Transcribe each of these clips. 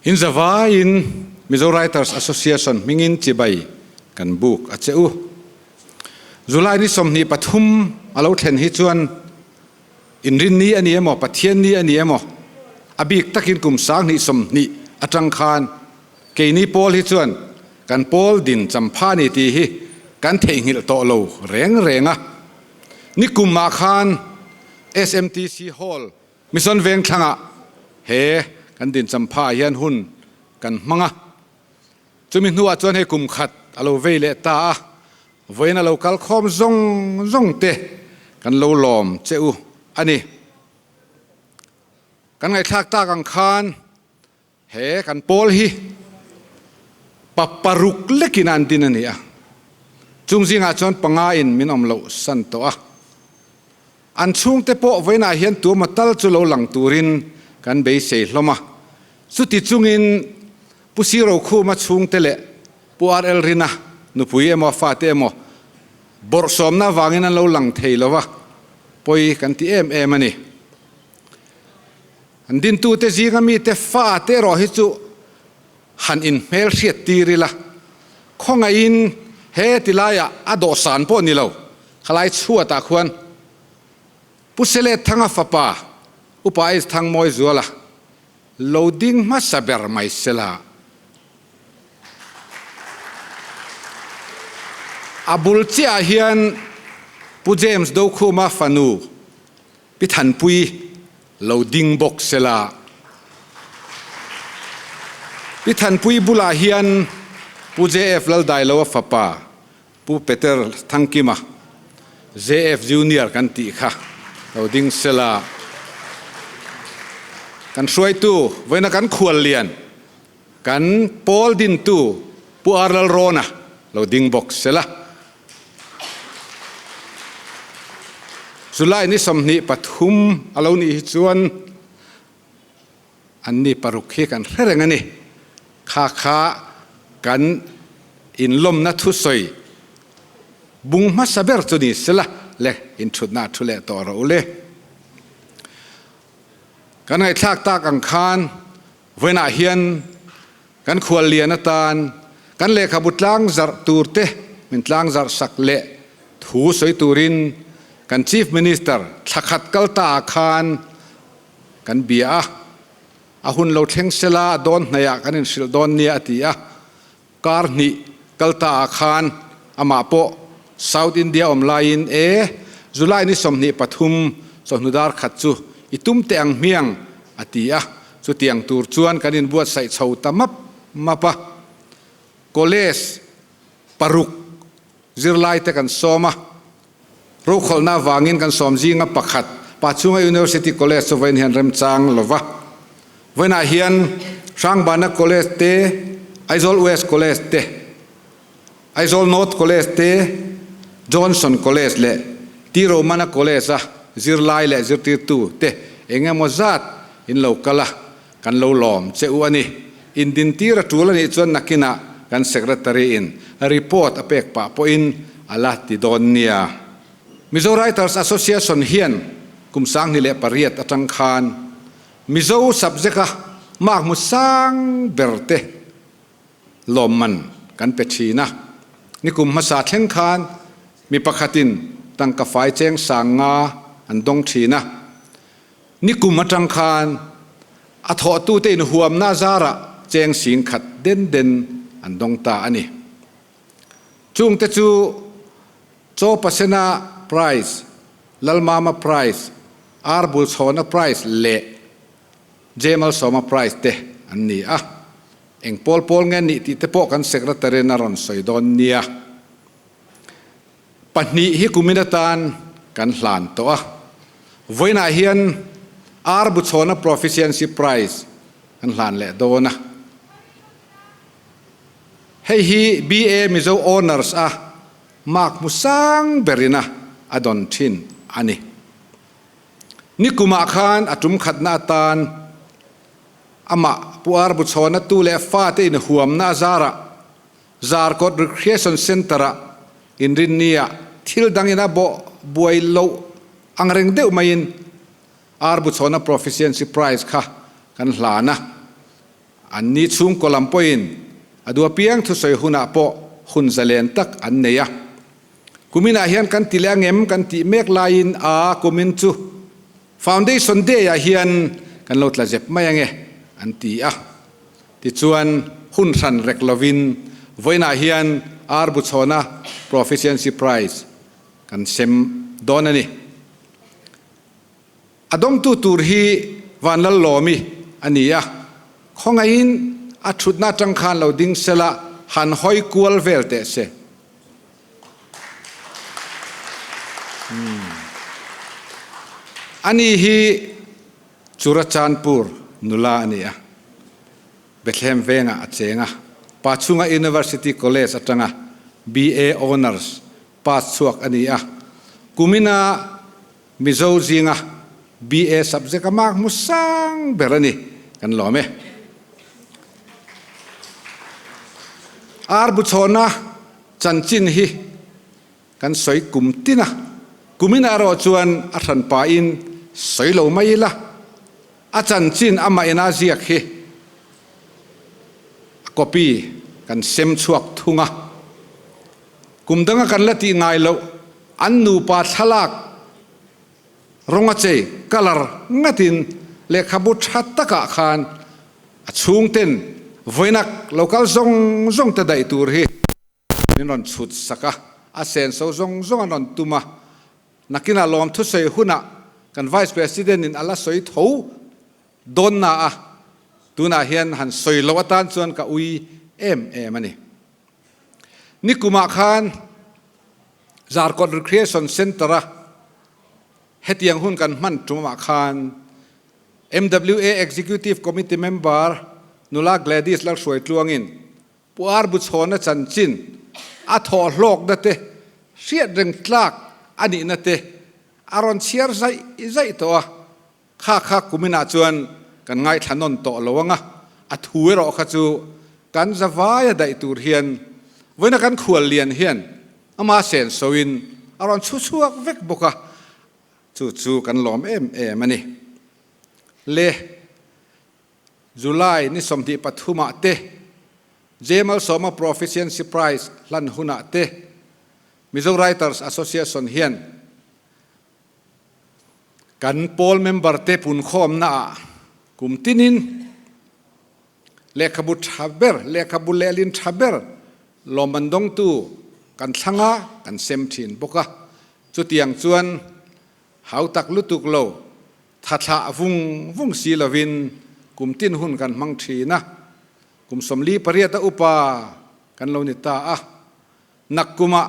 In zavaiin Mizo Writers Association hmingin chibai kan buk a che u. July ni 23 a lo thlen hi chuan Inrinni a ni emaw, Pathianni a ni emaw, a bik takin kum 2020 atang khan keini pawl hi chuan kan pawl din champha ni tih hi kan theihnghilh tawh lo reng reng a. Nikumah khan SMTC Hall, Mission Vengthlangah he kan din champha ah hian hun kan hmang a. Chumi hnuah chuan hei kum khat a lo vei leh ta a, vawiin a lo kal khawm zawng zawng te kan lo lawm che u a ni. Kan ngaihthlak tak ang khan he kan pawl hi pa paruk lekin an din a ni a, chung zingah chuan panga in min awm loh san tawh a. An chhungte pawh vawiinah hian tuama tal chu lo lang turin kan beisei hlawm a, chuti chungin Pu Sirokhuma chhungte leh Pu RL Rina nupui emaw fate emaw bawrhsawmna avangin an lo lang thei lo a, pawi kan ti em em a ni. An dintute zinga mite fate erawh hi chu han inhmelhriat tir ila, khawngaihin he ti laiah a dawhsan pawh ni lo, khalai chhuatah khuan Pu Sele Thanga fapa Upa H Thangmawizuala Lo ding hmasa ber mai sela. A bul chiah ah hian Pu James Dokhuma fanu Pi Thanpui lo ding bawk sela. Pi Thanpui bulah hian Pu JF Laldailoa fapa Pu Peter Thangkima, JF Junior kan tih kha lo ding sela. Kan hruaitu, vawiina kan khual lian, kan pawl dintu Pu R Lalrawna lo ding bawk sela. July ni 23 a lo nih hi chuan An ni paruk hi kan hre reng a ni. Kha kha kan inlawmna thusawi bung hmasa ber chu ni sela le inthutna a thu leh tawh rawh u le. Kan ngaihthlak tak ang khan vawiinah hian kan khual lian atan kan lehkhabu tlang zarh tur te min tlang zarh sak leh thu sawi turin kan Chief Minister thla khat kal ta ah khan Kan bia a, a hun lo thleng sela a dawn hnaihah kan inhrilh dawn nia a ti a. Kar hnih kal ta ah khan amah pawh South India awm laiin e, July ni 23 chawhnu dar khat chu i tum teh ang hmiang a ti a. Chutiang tur chuan kan inbuatsaih chho ta map map a. College paruk zirlai te kan sawm a. Rokhawlhna avangin kan sawm zinga pakhat Pachhunga University College chu vawiin hian remchang lo va. Vawiinah hian Hrangbana College te, Aizawl West College te, Aizawl North College te, Johnson College leh T Romana College-a zirlai leh zirtirtu te eng emaw zat in lo kal a, kan lo lawm che u a ni. Indintir a tul a nih chuan nakinah kan Secretary in report a pek pah pawhin a la ti dawn nia. Mizo Writers Association hian kum 2008 atang khan Mizo subject a mark hmu sang ber te lawmman kan pe thin a. Nikum hmasa thleng khan mi pakhatin tangka fai cheng sang nga an dawng thin a. Nikum atang khan a thawhtute inhuamna zarah cheng sing khat den den an dawng ta a ni. Chungte chu Chaw Pasena Prize, Lalmama Prize, Ar Bulchhawna Prize leh Jemal Sawma Prize te an ni a. Eng pawl pawl nge nih tih te pawh kan Secretary-in a rawn sawi dawn nia. Pahnih hi kumin atan kan hlan tawh a, vawiinah hian Ar Buchhawna Proficiency Prize kan hlan leh dawn a. Hei hi BA Mizo Honours a mark hmu sang berina a dawn thin a ni. Nikumah khan a tum khatna atan amah Pu Ar Buchhawna tu leh fate inhuamna a zarah Zarkawt Recreation Centre-ah inrinnia thil dangin a bawh buai loh ang reng deuh maiin Ar Buchhawna Proficiency Prize kha kan hlan a. Anni chhungkaw lam pawhin a duh apiang thusawi hunah pawh hun zalen tak an nei a. Kuminah hian kan ti leh angem kan tih mek laiin a kumin chu Foundation Day-ah hian kan lo tla zep mai ange an ti a. Tichuan hun hran rek lovin vawiinah hian Ar Buchhawna Proficiency Prize kan sem dawn a ni. A dawngtu tur hi Vanlallawmi a ni a, khawngaihin a thutna atang khan lo ding sela han hawi kual vel teh se. Ani hi Churachandpur nula a ni a, Bethlehem vengah a cheng a, Pachhunga University College atanga BA Honours pass chhuak a ni a, kumina Mizo zinga BA subject a mark hmu sang ber a ni, kan lawm e. Ar buchhawna chanchin hi kan sawi kum tin a, kumin erawh chuan a hran pahin sawi lo mai ila, a chanchin amah ina ziak hi a copy kan sem chhuak thung a. Kum danga kan la tih ngai loh an nupa thlalak rawng a chei, colour, ngatin lehkhabu tha takah khan a chhungten vawinak lo kal zawng zawng te daih tur hi min rawn chhut sak a, a senso zawng zawng an rawn tum a. Nakinah lawmthusawi hunah kan Vice President in a la sawi tho dawn na a, tunah hian han sawi loh atan chuan ka ui em em a ni. Nikumah khan Zarkawt Recreation Centre-a hetiang hun kan hman tumah khan MWA Executive Committee member nula Gladys Lalhruaitluangin Pu Ar Buchhawna chanchin a thawh hlawkna te hriat reng tlak a nihna te a rawn chhiar zaih zaih tawh a. Kha kha kuminah chuan kan ngaithla nawn tawh lo ang a, a thu erawh kha chu kan zavaia daih tur hian vawiina kan khual lian hian ama sensoin a rawn chhu chhuak vek bawk a, chu chu kan lawm em em a ni. Le July ni 23 ah te J Malsawma Proficiency Prize hlan hunah te Mizo Writers Association hian Kan pawl member te punkhawmna ah kum tinin lehkhabu tha ber, lehkhabu lehlin tha ber lawmman dawngtu kan thlang a, kan sem thin bawk a. Chutiang chuan hau tak lutuk lo, thathlah vung vung si lovin kum tin hun kan hmang thin a. Kum 48 a upa kan lo ni ta a, nakkumah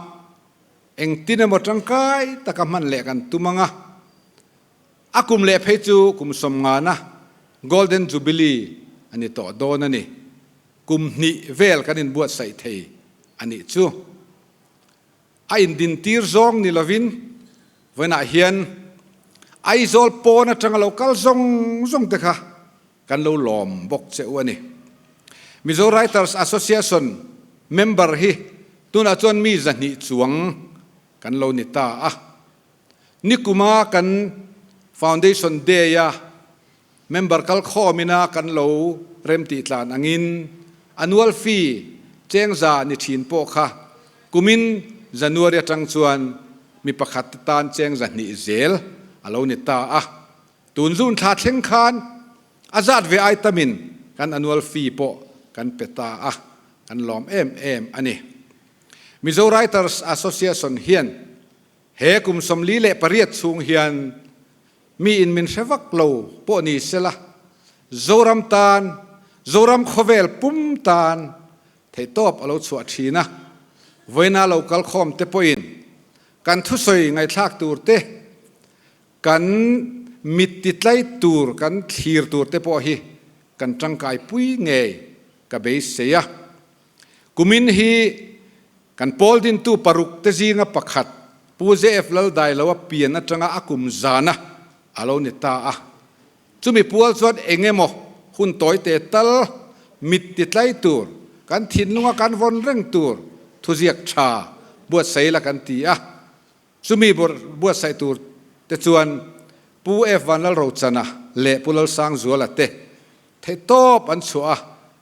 Engtin emaw tangkai taka hman leh kan tum ang a, a kum leh phei chu kum sawmngana Golden Jubilee a ni tawh dawn a ni. Kum hnih vel kan inbuatsaih thei a nih chu. A indintir zawng ni lovin vawiinah hian Aizawl pawn atanga lo kal zawng zawng te kha kan lo lawm bawk che u a ni. Mizo Writers Association member hi tunah chuan mi 200 chuang kan lo ni ta a. Nikuma kan Foundation Day-a member kalkhawmina kan lo remtih tlan angin annual fee chengza ni thin pawh kha kumin January atang chuan mi pakhat tan chengza hnih zel a lo ni ta a. Tun zun thla thleng khan a zat ve ai tamin kan annual fee pawh kan pe ta a, kan lawm em em a ni. Mizo Writers Association hian he kum 48 chhung hian mi in min hre vak lo pawh ni sela, Zoram tan, Zoram khawvel pum tan theihtawp a lo chhuah thin a, vawiina lo kalkhawm te pawhin kan thusawi ngaihthlak tur te, Kan mit titlai tur, kan thlir tur te pawh hi kan tangkaipui ngei ka beisei a. Kumin hi kan pawl dintu paruk te zinga pakhat Pu JF Laldailoa pian atanga a kum zana a lo ni ta a. Chumi pual chuan eng emaw hun tawi te tal mit titlai tur, kan thinlunga kan vawn reng tur thuziak tha buatsaih la kan ti a. Chumi buatsaih tur te chuan Pu F Vanlalrochana leh Pu Lalsangzuala te theihtawp an chhuah a.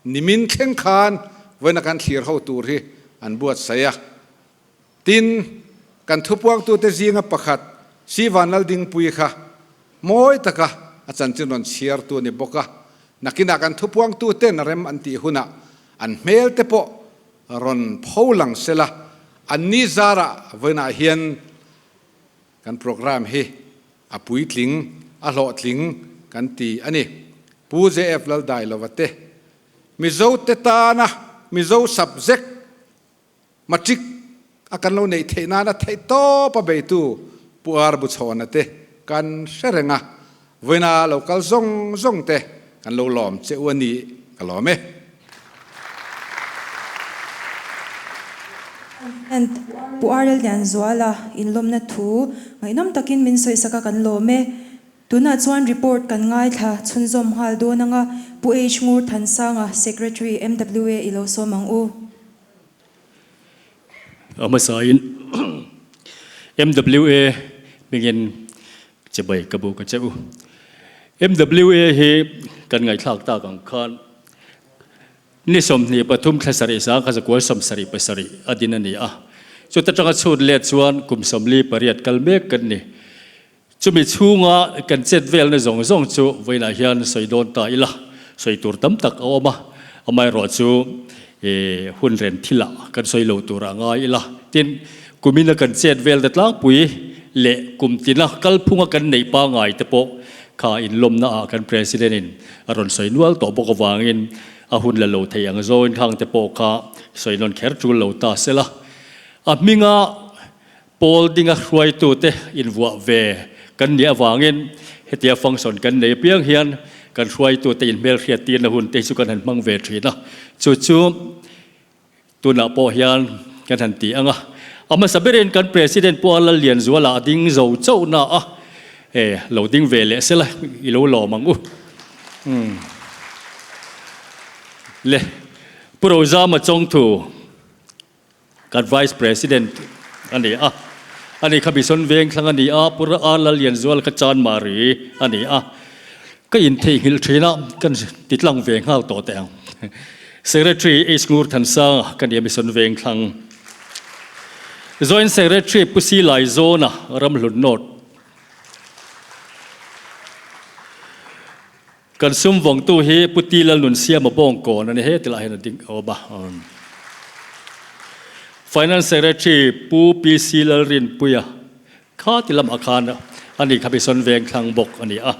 Nimin thleng khan vawiina kan thlir ho tur hi an buatsaih a. Tin, kan thupuangtute zinga pakhat Sivan Laldingpuii kha mawi taka a chanchin rawn chhiartu a ni bawk a. Nakinah kan thupuangtuten rem an tih hunah an hmelte pawh rawn pho lang sela, anni zarah vawiinah hian kan programme hi a puitling, a hlawhtling kan ti a ni. Pu JF Laldailova te, Mizo te tana Mizo subject matric a kan lo neih theih nana theihtawp a beitu Pu R Buchhawna te kan hre reng a, vawiina lo kal zawng zawng te kan lo lawm che u a ni ka lawm e. And Pu RL Lianzuala inlawmna thu ngaihnawm takin min sawisak a kan lawm e. Tunah chuan report kan ngaithla chhunzawm nghal dawn anga Pu H Ngur Thansanga, Secretary, MWA i lo sawm ang u. A hmasain MWA hmingin chibai ka bu ka che u. MWA hi kan ngaihthlak tak ang khan Ni 23 thla sarih zang kha zakual 77 a din a ni a. Chuta tanga chhut let chuan kum 48 kal mek kan ni. Chumi chhunga kan chet velna zawng zawng chu vawiinah hian sawi dawn ta ila, sawi tur tam tak a awm a, amaherawh chu hun ren thilah kan sawi lo tur a ngai ila. Tin, kumina kan chet velna tlangpui leh kum tina kalphunga kan neih pangngai te pawh kha inlawmna ah kan President in a rawn sawi nual tawh bawk avangin a hun la lo thei ang zawin khang te pawh kha sawi nawn kher tul lo ta sela. A hminga pawl dinga hruaitute invuah ve kan nih avangin hetia function kan nei apiang hian kan hruaitute inhmelhriat tirna hun te hi chu kan han hmang ve thin a. Chu chu Tunah pawh hian kan han ti ang a, a hmasa berin kan President pawh a Lallianzuala a ding zo chauh na a, e, lo ding ve leh sela i lo lawm ang u. Umm. Le, Pu Rozama Chawngthu, kan Vice President a ni a, ani kha Bison Vengthlang a ni a, Pu Lallianzuala kha Chanmari a ni a. Ka intheihnghilh thin a, kan ti tlang ve nghal tawh teh ang. Secretary H Ngur Thansanga ka nia Mission Vengthlang. Joint Secretary Pu Si Laizawna Ramhlun North. Kan sum vawngtu hi Pu Ti Lalnunsiama Bawngkawn a ni he tilai hian a ding awm a. Finance Secretary Pu PC Lalrinpuia Kha ti lamah khan a ni kha Mission Vengthlang bawk a ni a.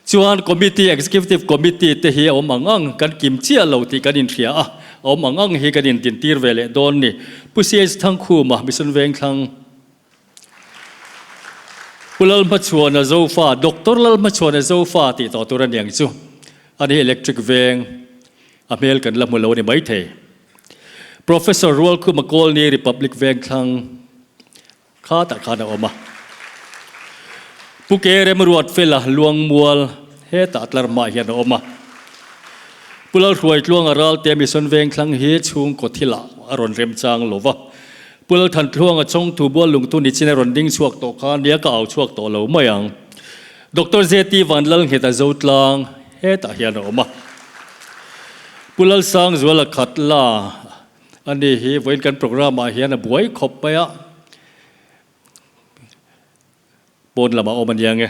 Chuan Committee, Executive Committee te hi a awm ang ang kan kim chiah lo tih kan inhria a, a awm ang ang hi kan indintir ve leh dawn ni. Pu CH Thangkhuma, Mission Vengthlang, Pu Lalhmachhuana Zofa, Doctor Lalhmachhuana Zofa tih tawh tur a ni ang chu. Ani Electric Veng a hmel kan la hmu lo a ni maithei. Professor Rualkhuma Kawlni Republic Vengthlang Khatah khan a awm a. Pu Ke Remruat Fela Luangmual hetah tlar hmaah hian a awm a. Pu Lalhruaitluanga Ralte Mission Vengthlang hi chhungkaw thilah a rawn remchang lo va. Pu Lalthantluanga Chawngthu Bual Lungthu nichin a rawn ding chhuak tawh kha nia ka au chhuak tawh lo mai ang. Doctor ZT Vanlalngheta Zotlang hetah hian a awm a. Pu Lalsangzuala Khatla A ni hi vawiin kan programme ah hian a buai khawp mai a, pawn lamah awm a nia nge.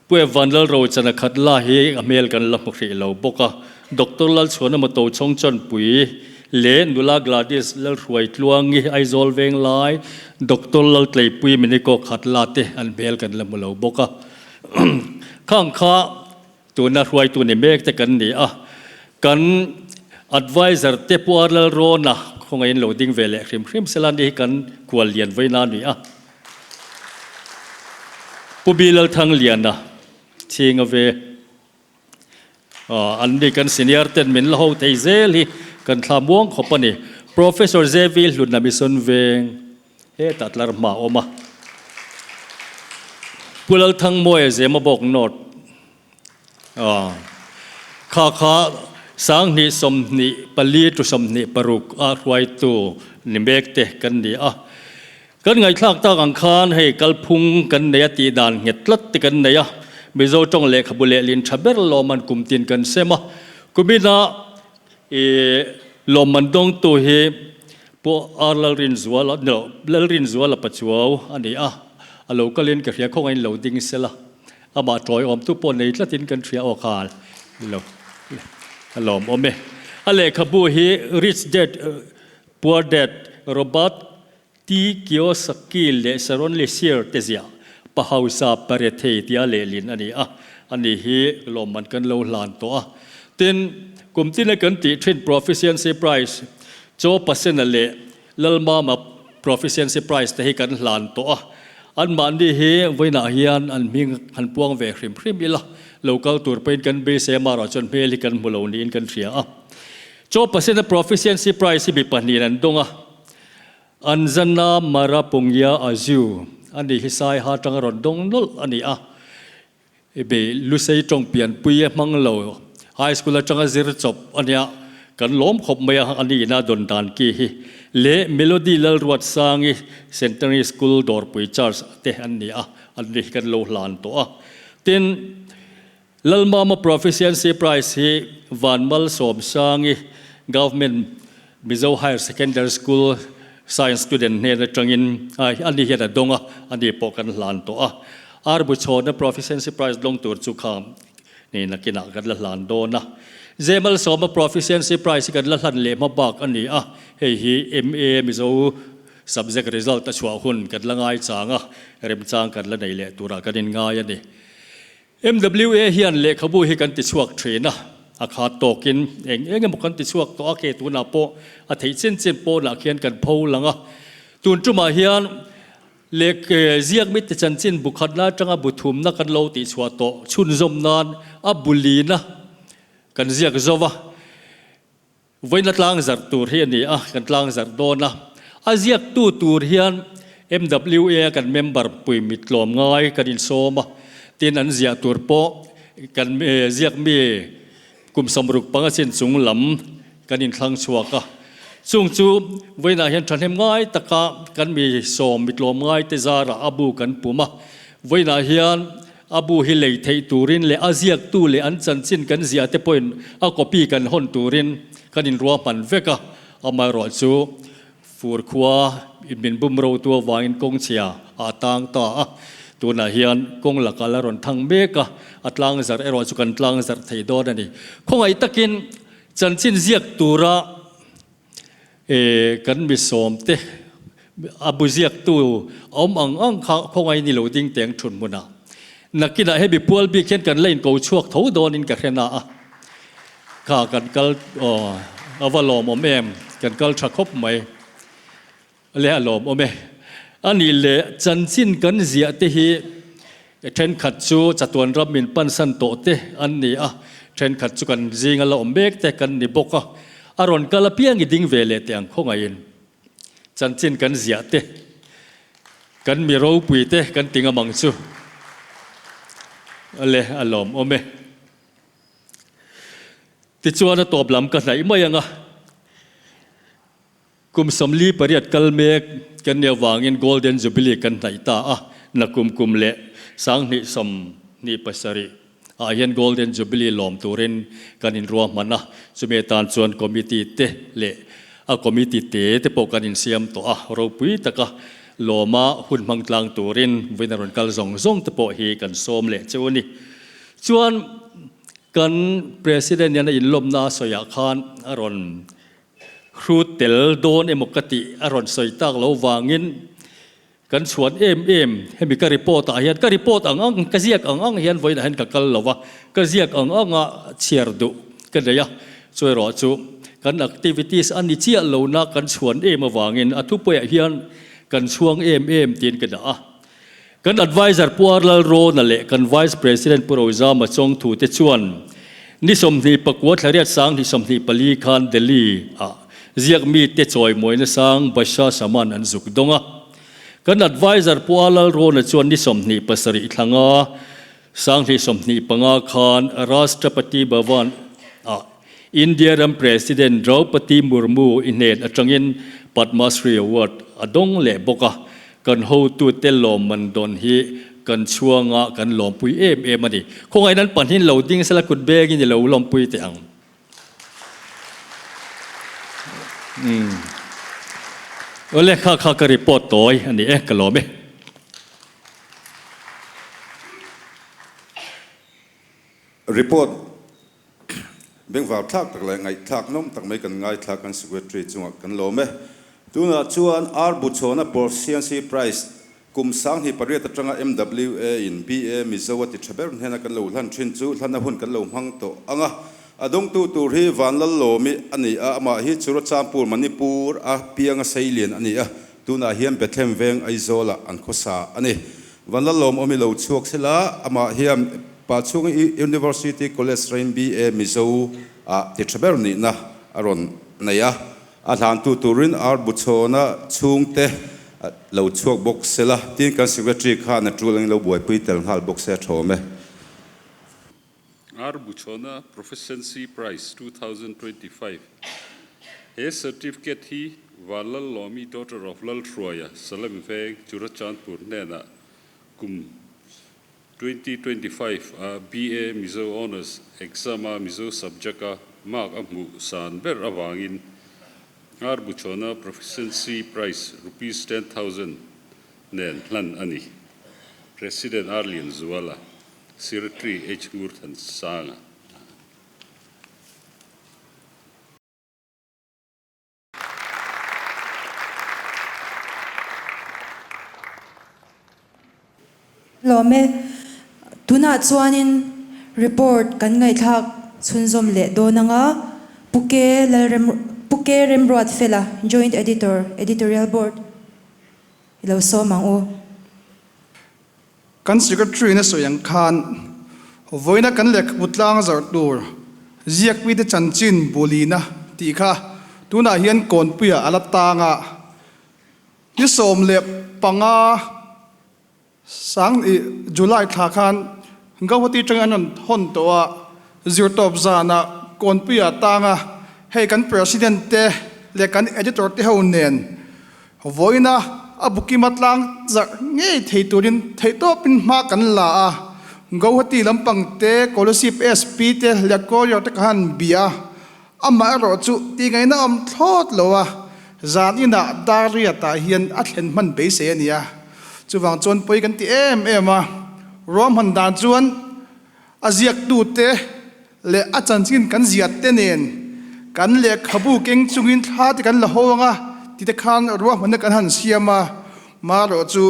Pu Evan Lalrochana khat la hi a hmel kan la hmu hrih lo bawk a, Doctor Lalchhuana Moto Chawngchawnpui leh Nula Gladys Lalhruaitluangi Aizawl Venglai, Doctor Laltleipui Miniko khat la te an hmel kan la hmu lo bawk a. Khang kha Tuna hruaitu ni mek te kan ni a, kan adviser te Pu R Lalrawna khawngaihin lo ding ve leh hrim hrim sela ni hi kan kual lian vawiin a ni a. Pu B Lalthangliana chhinga ve an ni kan senior ten min la ho thei zel hi kan thla muang khawp a ni. Professor JV Hlutna Mission Veng hetah tlar hma a awm a. Pu Lalthangmawia Zema bawk North kha kha 20 24 to 26 a hruaitu ni mek te kan ni a. Kan ngaihthlak tak ang khan hei kalphung kan nei a tih dan nghet tlat te kan nei a. Mizo tawng lehkhabu lehlin tha ber lawm an kum tin kan sem a. Kumina i lawmman dawngtu hi Pu R Lalrinzuala, ni lo, Lalrinzuala Pachuau a ni a, a lo kalin ka hria khawngain lo ding sela, amah tawiawmtu pawh nei tlatin kan hria aw kha lo a lawmawm e. A lehkhabu hi Rich Dad Poor Dad Robert T. Kiyosaki leh Sharon Leisure te ziah Pa Hausa Pa Rethei tia lehlin a ni a, ani hi lawmman kan lo hlan tawh a. Tin, kum tina kan tih thin Proficiency Prize, Chaw Pasena leh Lalmama Proficiency Prize te hi kan hlan tawh a. Anmahni hi vawiinah hian an hming han puang ve hrim hrim ila, lo kal tur pawhin kan beisei amaherawh chuan hmel hi kan hmu lo niin kan hria a. Chaw Pasena Proficiency Prize hi mi pahnihin an dawng a. Anjana Marapungya Azu a nih hi Saiha atanga rawn dawng nawlh a ni a, be Lusei tawng pianpui a hmang lo, High School atanga zir chawp a nia, kan lawm khawp mai a, a nihna dawn dan ki hi leh Melody Lalruatsangi Centenary School Dawrpui Church te an ni a, an ni hi kan lo hlan tawh a. Tin, Lalmama Proficiency Prize hi Vanmalsawmsangi Government Mizo Higher Secondary School Science student hnen atangin ani hian a dawng a, ani pawh kan hlan tawh a. Arbuchhawna Proficiency Prize dawng tur chu kha ni nakinah kan la hlan dawn a. Zemalsawma Proficiency Prize hi kan la hlan leh hma bak a ni a, hei hi MA Mizo Subject result a chhuah hun kan la ngai chang a, remchang kan la nei leh turah kan inngai a ni. MWA hian lehkhabu hi kan ti chhuak thin a, a khat tawkin eng eng emaw kan ti chhuak tawh a, ke tunah pawh a theih chin chin pawnah khian kan pho lang a. Tun tumah hian leh ziak mite chanchin bu khatna atanga bu thumna kan lo tih chhuah tawh chhunzawm nan a bu lina kan ziak zo va. Vawiina tlang zarh tur hi a ni a, kan tlang zarh dawn a. A ziaktu tur hian MWA kan member pui mit tlawm ngai kan insawm a, tin an ziah tur pawh kan ziak mi kum 65 chin chung lam kan inthlang chhuak a. Chung chu vawiinah hian thahnem ngai taka kan mi sawm mit tlawm ngai te zarah a bu kan pum a. Vawiinah hian A bu hi lei theih turin leh a ziaktu leh an chanchin kan ziah te pawhin a copy kan hawn turin kan inruahman vek a, amaherawh chu fur khua min bum rotu avangin kawng chhia a tang ta a, tunah hian kawng lakah la rawn thang mek a, a tlang zarh erawh chu kan tlang zarh thei dawn a ni. Khawngaih takin chanchin ziak tura E, kan mi sawmte a bu ziaktu awm ang ang kha khawngaih ni lo ding teng thun hmunah. Nakinah hemi pual bik hian kan la inko chhuak tho dawnin ka hre na a. Kha kan kal, aw, a va lawmawm em, kan kal tha khawp mai. Le a lawmawm e. A nih leh chanchin kan ziah te hi thenkhat chu chatuan ram min pansan tawh te an ni a, thenkhat chu kan zinga la awm mek te kan ni bawk a. A rawn kal apiang i ding ve leh teh ang khawngaihin chanchin kan ziah te, kan mi ropui te kan ti ngam ang chu. Le a lawmawm e. Tichuan a tawp lam ka hnaih mai ang a. Kum 48 kal mek kan nih avangin Golden Jubilee kan hnaih ta a, nakum kum leh 2027 ah hian Golden Jubilee lawm turin kan inruahman a, chumi atan chuan Committee te leh a Committee te te pawh kan insiam tawh a, ropui taka lawma hun hmang tlang turin vawiin a rawn kal zawng zawng te pawh hi kan sawm leh cheu a ni. Chuan kan President hian a inlawmna a sawiah khan a rawn Hrut tel dawn emaw ka tih a rawn sawi tak lo vangin kan chhuan em em. Hemi ka report ah hian ka report ang ang, ka ziak ang ang hian vawiinah hian ka kal lo va, ka ziak ang anga chhiar duh ka nei a. Chu erawh chu kan activities a ni chiah lo na kan chhuan em avangin a thupuiah hian kan chhuang em em tiin ka dah a. Kan Adviser Pu R. Lalrawna leh kan Vice President Pu Rozama Chawngthu te chuan ni 29 thlariat 2024 khan Delhi ah ziakmi te chawimawina sang Basha Saman an zuk dawng a. Kan Adviser Pu R. Lalrawna chuan ni 27 thlanga 2025 khan Rashtrapati Bhavan ah India ram President Draupadi Murmu i hnen atangin Padma Shri Award a dawng leh bawk a. Kan hotute lawmman dawn hi kan chhuanga kan lawmpui em em a ni. Khawngaih nan pahnin lo ding sela kut bengin i lo lawmpui teh ang. Umm. Awle kha kha ka report tawi a ni e, ka lawm e. Report bengvar thlak tak leh ngaihthlak nawm tak mai kan ngaithla kan Secretary chungah kan lawm e. Tunah chuan Ar Buchhawna Proficiency Prize kum 2008 atanga MWA in BA Mizo a ti tha ber hnena kan lo hlan thin chu hlanna hun kan lo hmang tawh ang a. A dawngtu tur hi Vanlallawmi a ni a, amah hi Churachandpur Manipur a pianga seilian a ni a, tunah hian Bethlehem veng Aizawlah an khawsa a ni. Vanlalawm awm i lo chhuak sela, amah hian Pachhunga University College Rain BA Mizo ah ti tha ber nihna a rawn nei a, a hlantu turin Ar Buchhawna chhungte lo chhuak bawk sela, tin kan Secretary khan a tul angin lo buaipui tel nghal bawk se a tha awm e. Ar Buchhawna Proficiency Prize 2025 He certificate hi Vanlallawmi daughter of Lalhruaia Salem Veng Churachandpur hnenah kum 2025 a BA Mizo Honours exam a Mizo subject a mark a hmuh san ber avangin Ar Buchhawna Proficiency Prize Rupees 10,000 nen hlan a ni. President Ar Lianzuala. Secretary H. Ngurthansanga. Lawm e. Tunah chuanin report kan ngaihthlak chhunzawm leh dawn anga Pu K. Lalrem Pu K. Remruatfela, Joint Editor, Editorial Board i lo sawm ang u. Kan Secretary na sawi ang khan vawiina kan lehkhabu tlang zarh tur ziakmite chanchin bulina tih kha tunah hian Kawnpuiah a la tang a, ni 15 sang i July thla khan Gauhati atangin an rawn hawn tawh a, zirtawp zanah Kawnpuiah a tang a, hei kan President te leh kan Editor te ho nen Vawiina a bukima tlang zarh ngei thei turin theihtawpin hma kan la a, Guwahati lampang te, Kolasib SP te leh Courier te ka han bia a, amaherawh chu tih ngaihna awm thlawt lo a, zan inah dar riatah hian a thlen hman beisei a ni a, chuvang chuan pawi kan ti em em a, ruahman dan chuan a ziaktute leh a chanchin kan ziat te nen kan lehkhabu keng chungin thla te kan la ho ang a ti te khan ruahmanna kan han siam a, marawh chu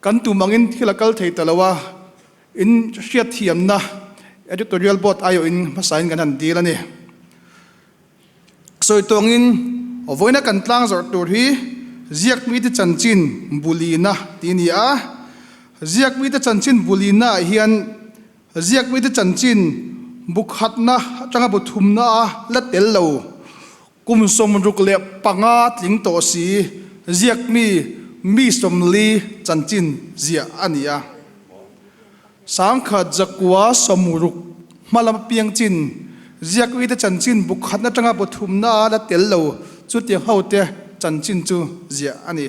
kan tum angin thil a kal thei ta lo a, in hriatthiamna editorial board aiawhin hmasain kan han dil a ni. Sawi tawngin vawiina kan tlang zawrh tur hi ziakmite chanchin bulina tih a ni a. Ziakmite chanchin bulina ah hian ziakmite chanchin bu khatna atanga bu thumna a la tel lo. Kum 65 tling tawh si ziakmi mi 40 chanchin ziah a ni a. 1960 hmalam apiang chin ziakmite chanchin bu khatna atanga bu thumna a la tel lo chutiang hote chanchin chu ziah a ni.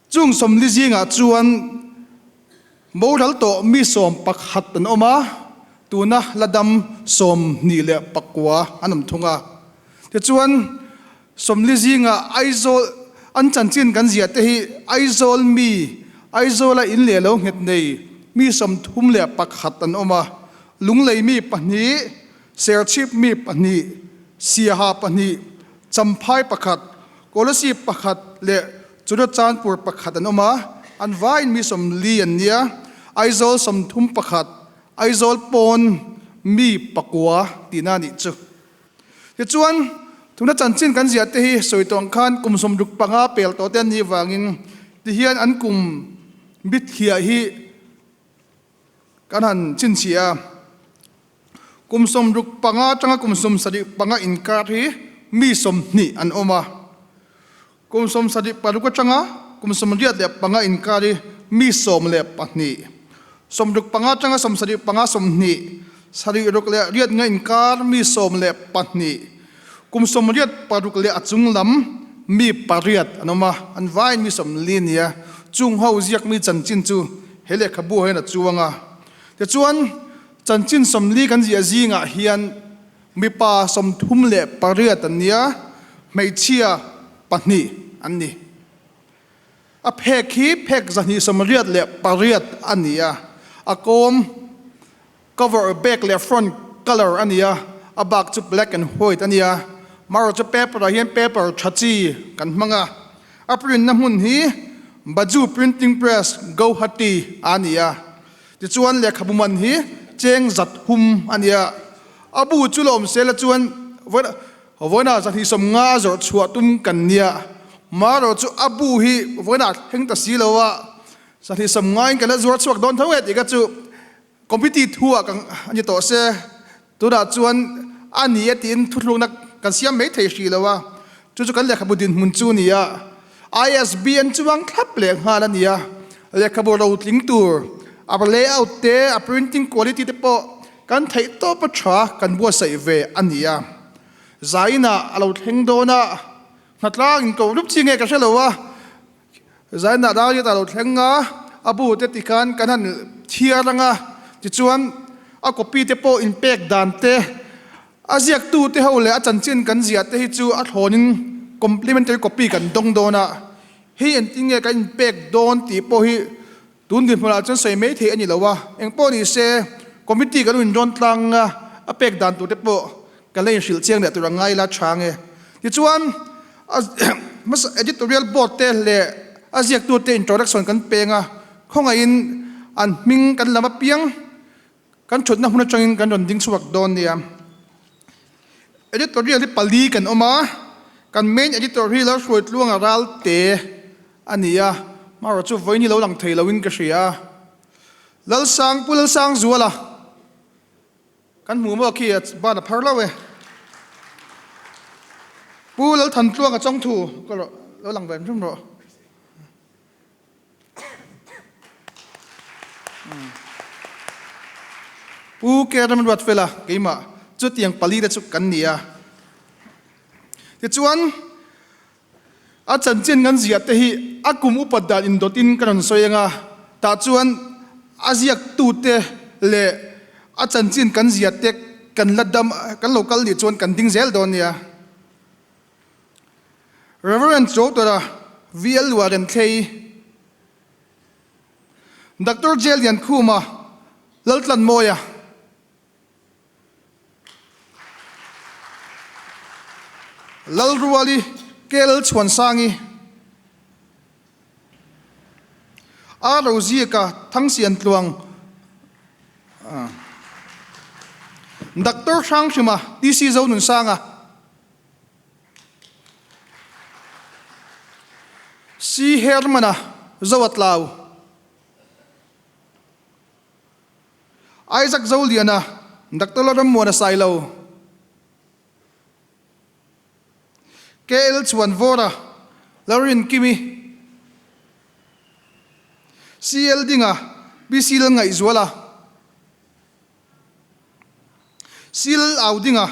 Chung 40 zingah chuan boral tawh mi 11 an awm a, tuna la dam 29 an awm thung a. Tichuan 40 zingah Aizawl an chanchin kan ziah te hi Aizawl mi, Aizawla in leh lo nghet nei mi 31 an awm a, Lunglei mi pahnih, Serchhip mi pahnih, Siaha pahnih, Champhai pakhat, Kolasib pakhat leh Churachandpur pakhat an awm a, an vaiin mi 40 an nia, Aizawl 31, Aizawl pawn mi pakua tihna a nih chu. Tichuan, tuna chanchin kan ziah te hi sawi tawh ang khan kum 65 pel tawh te an nih vangin tihian an kum bithliah hi kan han chhinchhiah a. Kum 65 atanga kum 75 inkar hi mi 20 an awm a. Kum 76 atanga kum 85 inkar hi mi 12, 65 atanga 75 20, sarih ruk leh riat nga inkar mi 12, kum 86 leh a chung lam mi pariat an awm a, an vaiin mi 40 a ni a, chung ho ziakmi chanchin chu he lehkhabu ah hian a chuang a. Tichuan, chanchin 40 kan ziah zingah hian. Mipa 38 an nia, hmeichhia pahnih an ni. A phek hi phek 288 a ni a, a kawm, cover, back leh front colour a ni a, a bak chu black and white a ni a. Marawh chu paper ah hian paper tha chi kan hmang a, a print na hmun hi Baju Printing Press, Gauhati a ni a. Tichuan lehkhabu man hi cheng zat hum a ni a, a bu chu la awm sela chuan vawiinah 250 a zawrh chhuah tum kan nia, marawh chu a bu hi vawiinah thleng ta si lo a, 250 in kan la zuar chhuak dawn tho nge tih kha chu committee thu ah kan a ni tawh se, tunah chuan a ni e tiin thuthlukna kan siam mai thei hrih lo a, chu chu kan lehkhabu dinhmun chu a ni a. ISBN chuang thlap leh nghal a ni a, lehkhabu rotling tur, a layout te, a printing quality te pawh kan theih tawp a tha kan buatsaih ve a ni a. Zainah a lo thleng dawn a, hnatlang in ko rup chi nge ka hre lo a, Zainah Dariat a lo thleng a, a bu te tikhan kan han thiar ang a, tichuan a copy te pawh inpek dan te, A ziaktute ho leh a chanchin kan ziah te hi chu a thlawnin complimentary copy kan dawng dawn a, hei engtin nge kan inpek dawn tih pawh hi tun dinhmunah chuan sawi mai theih a ni lo a, engpawh ni se committee kan inrawn tlang a, a pek dan tur te pawh kan la inhrilh chiang leh tur a ngai la chang e. Tichuan a hmasa editorial board te leh a ziaktute introduction kan peng a, khawngaihin an hming kan lam apiang Kan thutna hmun atangin kan rawn ding chhuak dawn nia. Editorial hi pali kan awm a, kan main editor hi Lalhruaitluanga Ralte a ni a, marawh chu vawiin hi lo lang thei loin ka hria a. Lalsang, Pu Lalsangzuala kan hmu maw khi a ban a phar lo e. Pu Lalthantluanga Chawngthu ka lo lang ve hrim rawh. Pu Kerem Ruatfela keimah chutiang pali te chu kan ni a. Tichuan a chanchin kan ziah te hi a kum upat dan indawtin ka rawn sawi anga tah chuan a ziaktute leh a chanchin kan ziah te kan la dam kan lo kal nih chuan kan ding zel dawn nia. Rev. Chawtara VL Luarenthlei, Doctor J Liankhuma, Laltlanmawia. Lalruali, KL Chhuansangi, R Roziaka, Thangsiantluang, Doctor Hranghrima, TC Zonunsanga. Si Hermana zo a tlau. Isaac Zoliana, Doctor Lalrammuana Sailo, KL Chhuanvawra, Lalrinkimi, CL Dinga, PC Lalngaihzuala, Sil au ding a,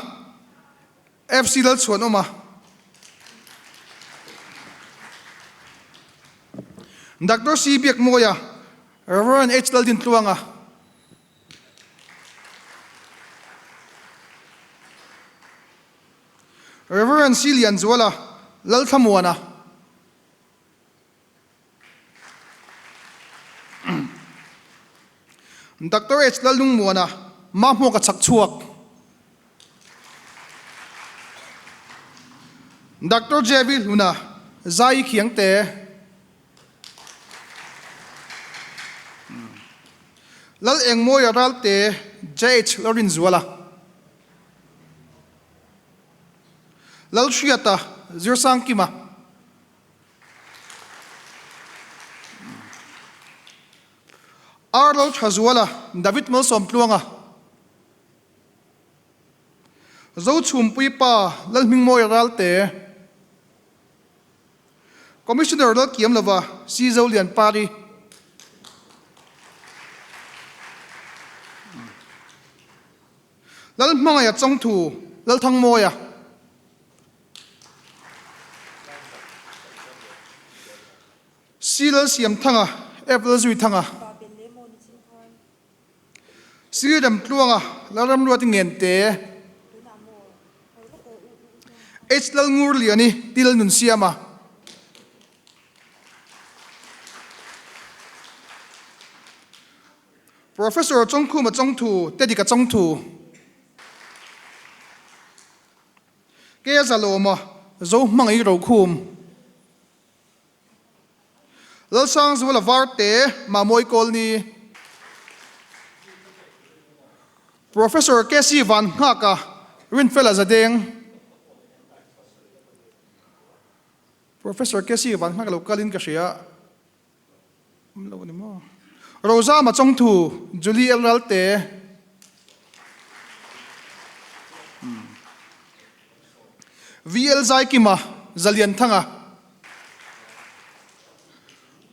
FC Lalchhuanawm a. Doctor C Biakmawia, Rev. H Laldintluanga. Rev. C Lianzuala, Lalthlamuana. Doctor H Lalnungmuana Mahmuak a chak chhuak. Doctor JV Hluna Zai Khiangte. Lal Engmawia Ralte JH Lalrinzuala. Lalhriata Zirsangkima. Arnold Thazuala, David Malsawmtluanga, Zochhumpui Pa Lalhmingmawia Ralte, Commissioner Lalkiamlova, C Zolian Pari, Lalhmangaia Chawngthu, Lalthangmawia. Si Lalsiamthanga, F Lalzuithanga, Si Remtluanga, Lalramruati Ngente. H Lalngurliani Til Nunsiama. Professor Chawngkhuma Chawngthu Tedika Chawngthu. Kea Zalawma Zohmangai Rokhum. Lalsangzuala Varte Mamawi Kawlni. Professor KC Van Nghaka Rinfela Zadeng. Professor KC Van Nghaka lo kalin ka hria. Awm lo a ni maw? Rozama Chawngthu, Julie L. Ralte. VL Zaikima, Zalianthanga.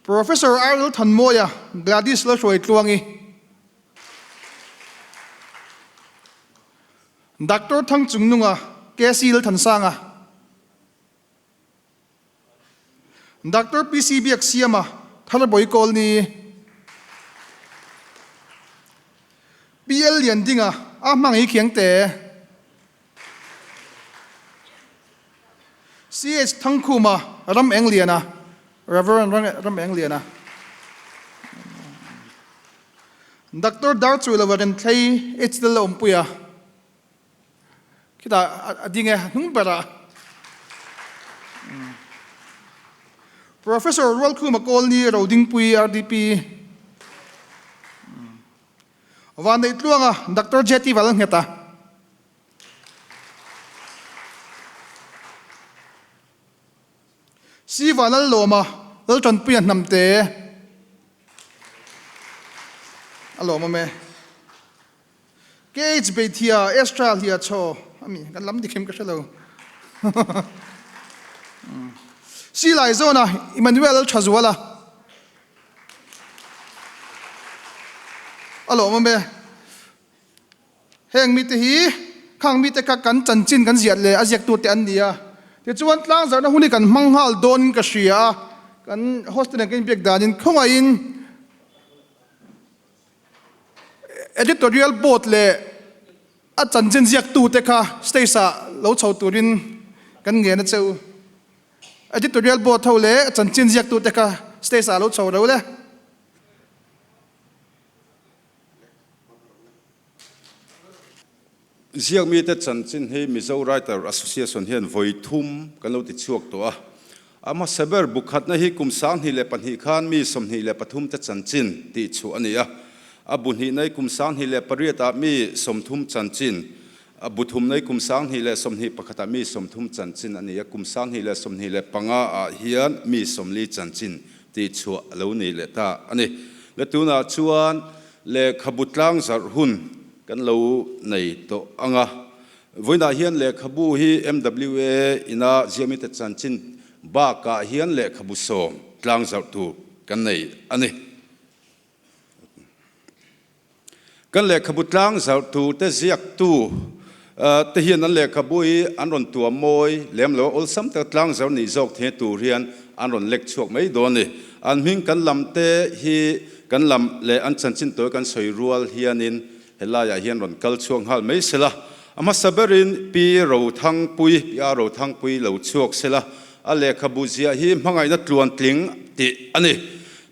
Professor RL Thanmawia, Gladys Lalhruaitluangi. Doctor Thangchungnunga, KC Lalthansanga. Doctor PC Biaksiama, Tharbawi Kawlni, PL Liandinga, a hmangaih Khiangte, CH Thangkhuma, Ram Engliana, Reverend Ram Engliana, Doctor Darchuilova Renthlei, HL Awmpuia. Khitah a ding e, hnung berah. Professor Rualkhuma Kawlni Rodingpui RDP. Vanneih Tluanga Doctor JT Valngheta. Siva Lallawma Laltanpuia Hnamte a lawm awm e. KH Beithia Estra Hlia Chaw ami kan lam dik em ka hre lo. Silai zawna Emmanuel Thazuala a lawm awm e. Heng mite hi khang mite kha kan chanchin kan ziah leh a ziak turte an ni a. Tichuan tlangzarhna hun hi kan hmang nghal dawnin ka hria a, kan hostel nen kan inbiak danin khawngaihin Editorial board leh a chanchin ziaktute kha stage ah lo chho turin kan ngen a che u. Editorial board ho leh a chanchin ziaktute kha stage ah lo chho reuh le. Ziakmite chanchin hi Mizo Writer Association hian vawi thum kan lo ti chhuak tawh a. A hmasa ber bukhatna hi kum 2002 khan mi 23 te chanchin tih chhuah a ni a. A bu hnihna hi kum 2008 ah mi 30 chanchin, a bu thumna hi kum 2021 ah mi 30 chanchin a ni a. Kum 2025 ah hian mi 40 chanchin tih chhuah a lo ni leh ta a ni. Le tunah chuan lehkhabu tlangzarh hun Kan lo nei tawh ang a. Vawiinah hian lehkhabu hi MWA ina ziahmite chanchin bakah hian lehkhabu sawm tlangzarh tur kan nei a ni. Kan lehkhabu tlangzarh turte ziaktu te hian an lehkhabu hi an rawn tuam mawi lem lo a, awlsam taka tlangzarh nih zawk thei tur hian an rawn lek chhuak mai dawn a ni. An hming kan lam te hi Kan lam leh an chanchin tawi kan sawi rual hianin helaiah hian rawn kal chhuak nghal mai sela, a hmasa berin Pi Rothangpui, Pi A Rothangpui lo chhuak sela, a lehkhabu ziah hi hmangaihna tluantling tih a ni.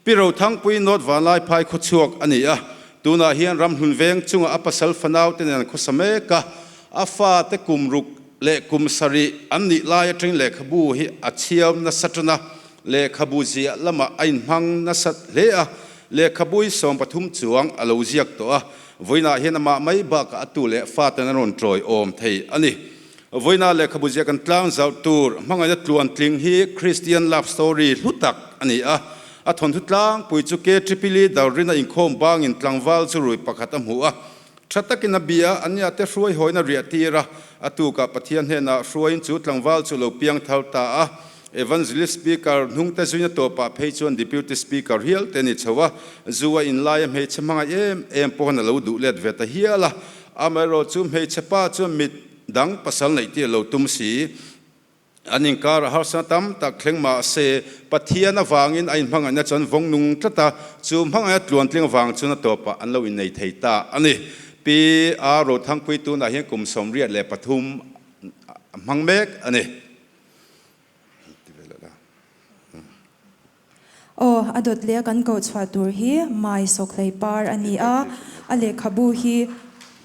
Pi Rothangpui North Vanlaiphai khawchhuak a ni a, tunah hian ramhlun veng chungah a pasal fanau te nen an khawsa mek a, a fate kum ruk leh kum sarih an nih lai atangin lehkhabu hi a chhiau nasa tan a, Lehkhabu ziah lamah a inhmang nasat hle a, lehkhabui 13 chuang a lo ziak tawh a, vawiinah hian amah mai bakah a tu leh faten an rawn tawi awm thei a ni. Vawiinah lehkhabu ziah kan tlang zauh tur hmangaihna tluantling hi Kristian love story hlu tak a ni a, a thawnthu tlangpui chu K Tripili Darrina inkhawm bangin tlangval chu rui pakhat a hmu a, Tha takin a bia a, ania te hruai hawina riah tir a, a tukah Pathian hnenah hruaiin chu tlangval chu lo piang thar ta a. Evangelist Speaker hnungte zuina tawpah phei chuan Deputy Speaker hial te ni chho a, zu a inlai a hmeichhe hmangaih em em pawhin a lo duh let ve ta hial a. Amaherawh chu hmeichhe pa chuan mit dang pasal neih tir lo tum si. An inkar a harsa tam tak thleng mah se, Pathian avangin a inhmangaihna chuan vawng nung tlat a, chu hmangaihna tluantling avang chuan a tawpah an lo innei thei ta a ni. Pi A Rothangpui tunah hian kum 83 a hmang mek a ni. Aw, a dawt leh a kan koh chhuah tur hi Mai Sawkhlei Par a ni a, a lehkhabu hi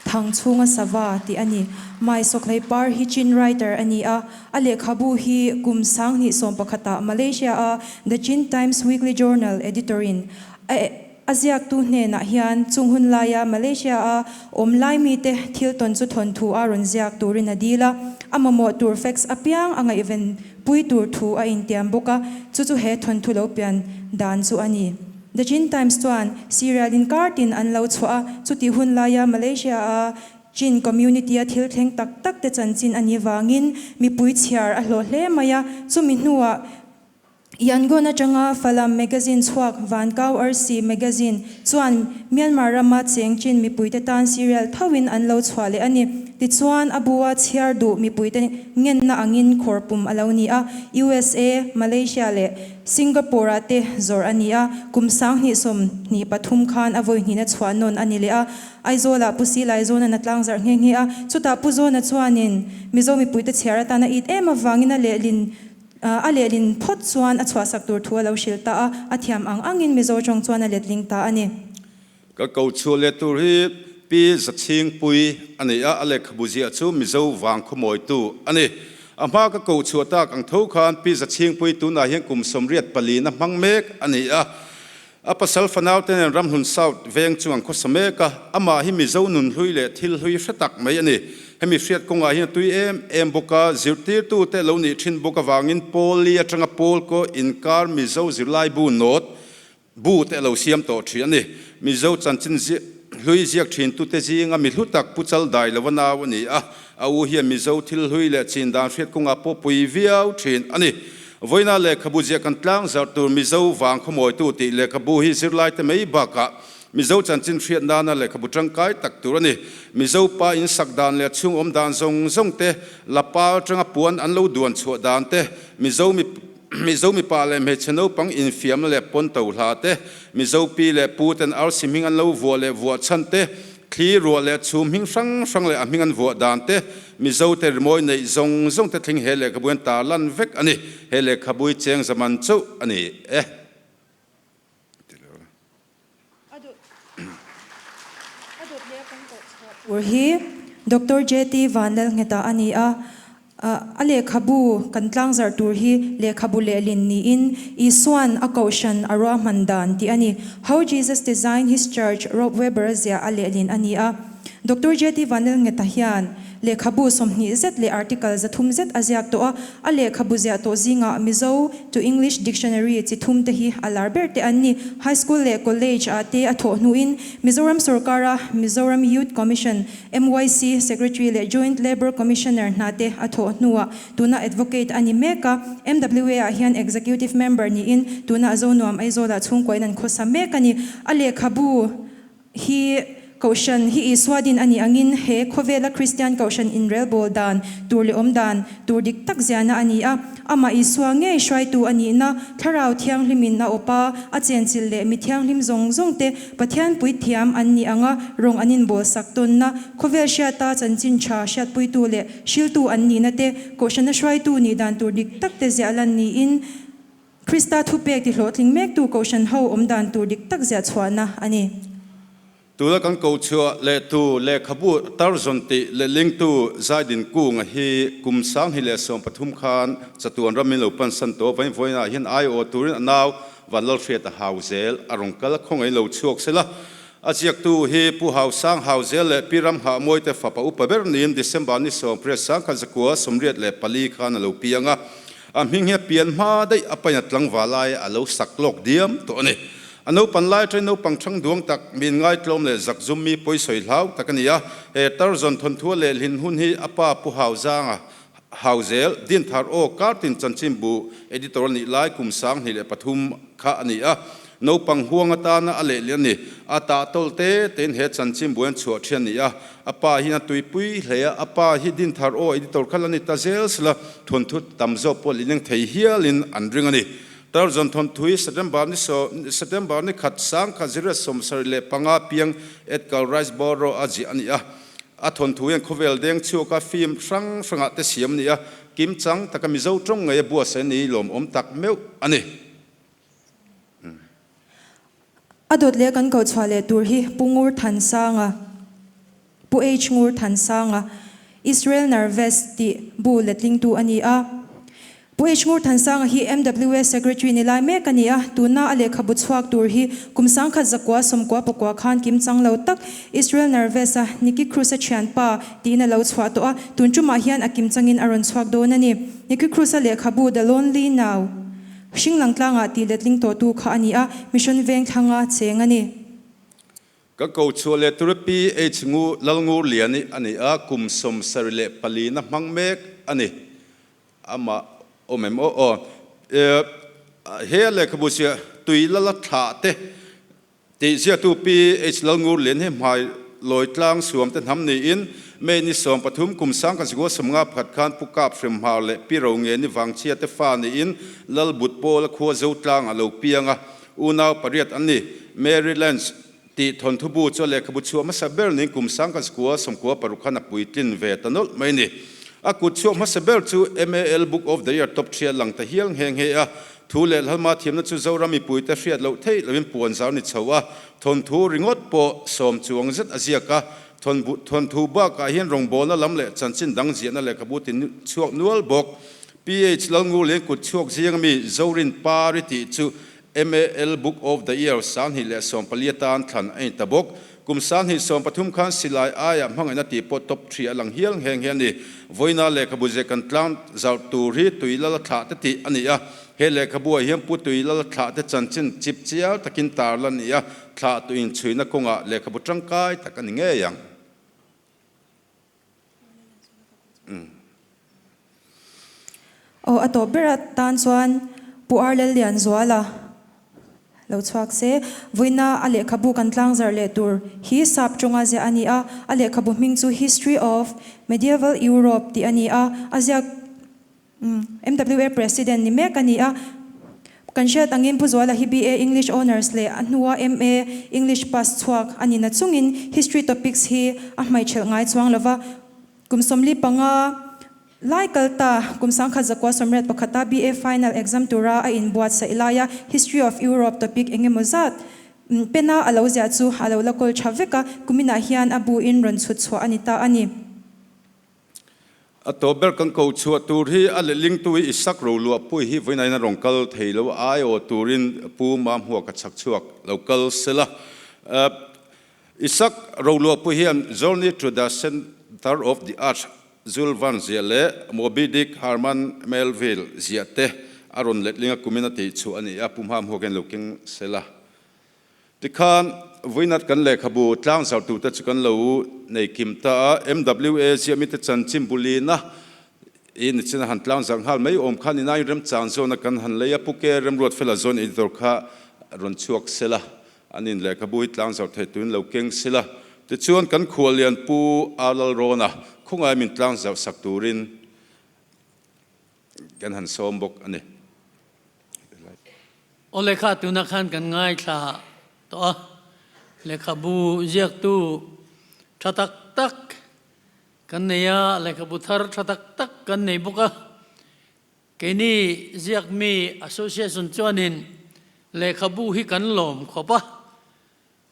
Thang chhunga sava tih a ni. Mai Sawkhlei Par hi Chin writer a ni a, a lehkhabu hi kum 2011ah Malaysia-a The Chin Times Weekly Journal editor-in a A ziaktu hnenah hian chung hun laia Malaysia-a awm lai mite thil tawn chu thawnthu a rawn ziak turin a dil a, a mamawh tur facts apiang a ngaihven pui tur thu a intiam bawk a, chu chu he thawnthu lo pian dan chu a ni. The Chin Times chuan Serial in kar tin an lo chhuah a, chutih hun laia Malaysia-a Chin community-a thil thleng tak tak te chanchin a nih vangin mipui chhiar a hlawh hle mai a, chumi hnuah Yangon atanga Falam Magazine chhuak Vankau Arsi Magazine chuan Myanmar rama cheng chin mipuite tan serial thoin an lo chhuah leh a ni. Tichuan, a bua chhiar duh mipuite ngenna angin khawr pum a lo ni a, USA, Malaysia leh Singapore-ah te zawrh a ni a, kum 2023 khan a vawi hnihna chhuah nawn a ni leh a. Aizawlah Pu Si Laizawna'n a tlangzarh nghe nghe a, chutah Pu Zawna chuanin Mizo mipuite chhiar atana it em avangin a lehlin A lehlin phawt chuan a chhuahsak tur thu a lo hrilh ta a, a thiam ang angin Mizo tawng chuan a letling ta a ni. Ka ko chhuah leh tur hi Pi Zachhingpui a ni a, a lehkhabu ziah chu Mizo vang khawmawitu a ni. A hma ka ko chhuah tak ang tho khan Pi Zachhingpui tunah hian kum 84 na hmang mek a ni a. A pasal fanau te nen Ramhlun South veng chu an khawsa mek a, amah hi Mizo nun hlui leh thil hlui hre tak mai a ni. Hemi hriat kawngah hian a tui em em bawk a, zirtirtu te lo nih thin bawk avangin Paul Lee atanga Paul kaw inkar Mizo zirlai bu nawt bu te a lo siam tawh thin a ni. Mizo chanchin hlui ziak thintute zinga mi hlu tak Pu Chal Dai lova nau a ni a, a u hian Mizo thil hlui leh chin dan hriat kawngah pawh pui viau thin a ni. Vawiina lehkhabu ziah kan tlang zarh tur Mizo vang khawmawitu tih lehkhabu hi zirlaite mai bakah Mizo chanchin hriat nana lehkhabu tangkai tak tur a ni. Mizo pa in sak dan leh chhung awm dan zawng zawng te, lapa atanga puan an lo duan chhuah dan te, Mizo Mizo mipa leh hmeichhe naupang infiamna leh pawn to hla te, Mizo pi leh pu ten arsi hming an lo vuah leh vuah chhan te, Thli ruah leh chhum hming hrang hrang leh a hming an vuah dan te, Mizo te rimawi neih zawng zawng te thleng he lehkhabu hian tar lan vek a ni. He lehkhabu hi cheng zaman chauh a ni e. Tur hi Doctor JT Vanlalngheta a ni a. A lehkhabu kan tlangzarh tur hi lehkhabu lehlin niin Isua'n a kohhran a ruahman dan tih a ni. How Jesus Designed His Church, Rob Weber-a ziah a lehlin a ni a. Doctor JT Vanlalngheta hian lehkhabu 20 zet leh article 300 zet a ziak tawh a. A lehkhabu ziah tawh zingah Mizo to English Dictionary chi thum te hi a lar ber te an ni. High School leh College ah te a thawh hnuin Mizoram sorkara Mizoram Youth Commission, MYC Secretary leh Joint Labour Commissioner hna te a thawh hnuah tuna Advocate a ni mek a, MWA ah hian Executive Member niin tuna Zonuam Aizawlah chhungkuain an khawsa mek a ni. A lehkhabu hi Kohhran hi Isua din a nih angin he khawvela Kristian Kohhran inrelbawl dan tur leh awm dan tur dik tak ziahna a ni a, amah Isua ngei hruaitu a nihna Thlarau Thianghlimin a awp a, a chenchilh leh mi thianghlim zawng zawng te Pathian puithiam an nih anga rawng an inbawlsak tawnna, khawvel hriata chanchin tha hriatpuitu leh hriltu an nihna te, kohhrana hruaitu nih dan tur dik tak te ziah lan niin Krista thupek ti hlawhtling mektu kohhran ho awm dan tur dik tak ziah chhuahna a ni. Tuna kan kohchhuah lehtu lehkhabu Tarzan tih lehlingtu Zaidin Kunga hi kum 2013 khan chatuan ram min lo pansan tawh vain vawiinah hian aiawh turin a nau Vanlalhriat a hau zel, a rawn kal khawngaih lo chhuak sela. A ziaktu hi Pu Hausang Hau Zel leh Pi Ramhah Mawite fapa upa ber niin December ni 18 1984 khan a lo piang a. A hming hi a pian hma daih a pain a tlangval lai a lo sak lawk diam tawh a ni. A naupan lai atangin naupang thang duang tak, mi inngaihtlawm leh zakzum mi pawisawi hlau tak a ni a. He Tarzan thawnthua leh hlin hun hi a pa Pu Hauzanga Hau zel, Dinthar aw Kartin chanchinbu editor a nih lai kum 2003 kha a ni a, naupang huang atana a lehlin a ni. A tah tawl te tein he chanchinbu hian chhuah thian a ni a, a pa hian a tuipui hle a, a pa hi Dinthar aw editor kha la ni ta zel sela thawnthu tam zawk pawh lileng thei hialin an ring a ni. Tarzan thawnthui September ni September ni khat 1975 piang Edgar Rice Burroughs a ziah a ni a. A thawnthu hian khawvel deng chhuaka film hrang hrangah te siam a ni a, kimchang taka Mizo tawng ngei a buatsaih a ni lawmawm tak meuh a ni. A dawt leh kan koh chhuah leh tur hi Pu Ngur Thansanga, Pu H Ngur Thansanga, Israel Narves tih bu letlingtu a ni a. Pu H Ngur Thansanga hi MWA Secretary ni lai mek a ni a, tuna a lehkhabu chhuak tur hi kum sangkhat zakua sawmkua pakua khan kim chang lo tak Israel Narves-a Nicky Cruz-a thianpa tiin a lo chhuah tawh a, tun tumah hian a kim changin a rawn chhuak dawn a ni. Nicky Cruz-a lehkhabu The Lonely Now, Hringlang tlangah tih letling tawhtu kha a ni a, Mission veng thlanga cheng a ni. Ka ko chhuah leh tura PH Ngu Lalngurliani a ni a, kum 74 na hmang mek a ni. Amah awm em aw aw. He a lehkhabu ziah tui lala thlah te tih ziahtu PH Lalngurlian hi hmai lawi tlang suam te hnam niin May ni 13 kum 1951 khan Pu Kap Hremhar leh Pi Ro Nge ni Vangchhia te fa niin Lalbut Pawla khua Zotlang a lo piang a, unau pariat an ni. Mary Lance tih thawnthu bu chu a lehkhabu chhuah hmasa ber niin kum 1996 khan a puitlin ve ta nawlh mai a ni. A kut chhuak hmasa ber chu MAL Book of the Year Top 3 a lang ta hial nghe nghe a. Thu leh hlalma thiamna chu Zoram mipuite hriat loh theih loin puan zau ni chho a, thawnthu ringawt pawh sawm chuang zet a ziak a. Thawnthu bakah hian rawngbawlna lam leh chanchin dang ziahna lehkhabu ti chhuak nual bawk. PH Lalngurlian kut chhuak zing ami Zorin Pari tih chu MAL Book of the Year 2014 atan thlan a ni ta bawk. Kum 2013 khan silai aia hmangaihna tih pawh top 3 a lang hial nghe nghe a ni. Vawiina lehkhabu ze kan tlang zauh tur hi tui lal thlah te tih a ni a. He lehkhabuah hian pu tui lal thlah te chanchin chip chial takin tar la ni a, thlah tu inchhuina kawngah lehkhabu tangkai tak a ni ngei ang. Aw a tawp ber atan chuan Pu Ar Lallianzuala lo chhuak se, vawiina a lehkhabu kan tlangzarh leh tur hi sap tawnga ziah a ni a, a lehkhabu hming chu History of Medieval Europe tih a ni a, a ziak MWA President ni mek a ni a. Kan hriat angin Pu Zuala hi BA English Honours leh a hnua MA English pass chhuak a ni na chungin History topics hi a hmaichhelh ngai chuang lova. Kum 45 lai kal ta kum 1981 a BA Final exam tura a inbuatsaih laia History of Europe topic engemaw zat pena a lo ziah chu a lo la kawl tha vek a, kuminah hian a bu in rawn chhut chhuah a ni ta a ni. A tawp ber kan ko chhuah tur hi a lehlingtu hi Isak Roluahpui hi vawiin a rawn kal thei lo a, aiawh turin Pu Mamhua ka chhak chhuak lo kal sela. Isak Roluahpui hian Journey to the Center of the Earth, Jules Verne ziah leh Moby Dick, Herman Melville ziah te a rawn letling a kumin a tih chhuah a ni a, Pu Mamhua hian lo keng sela. Tikhan, vawiinat kan lehkhabu tlangzarhtute chu kan lo nei kim ta a, MWA ziahmite chanchin bulina i nichin a han tlangzarh nghal mai awm khan inai remchang zawna kan han lei a, Pu Ke Remruatfela zawn editor kha rawn chhuak sela, an in lehkhabu hi tlangzarh thei tuin lo keng sela. Tichuan, kan khuallian Pu A Lalrawna khawngai min tlangzarh sak turin kan han sawm bawk a ni. Aw lehkha tuna khan kan ngaithla tawh a, lehkhabu ziaktu tha tak tak kan nei a, lehkhabu thar tha tak tak kan nei bawk a. Keini ziakmi association chuanin lehkhabu hi kan lawm khawp a,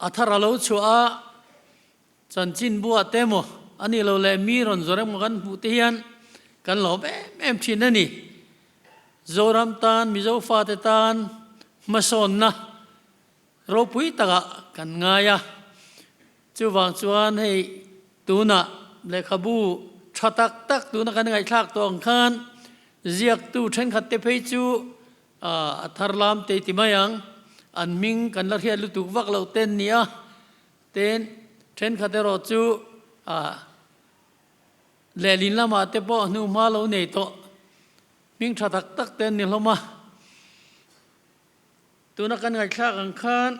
a thar a lo chhuah a, Chanchinbuah te maw a nih loh leh mi rawn zawrh emaw kan hmuh te hian kan lawm em em thin a ni. Zoram tan, Mizo fate tan hmasawnna ropui takah kan ngai a. Chuvang chuan hei tunah lehkhabu tha tak tak tuna kan ngaihthlak tawh ang khan ziaktu thenkhat te phei chu a thar lam te ti mai ang, an hming kan la hriat lutuk vak loh ten nia. Tin, thenkhat erawh chu lehlin lamah te pawh hnuhma lo nei tawh hming tha tak tak te an ni hlawm a. Tuna kan ngaihthlak ang khan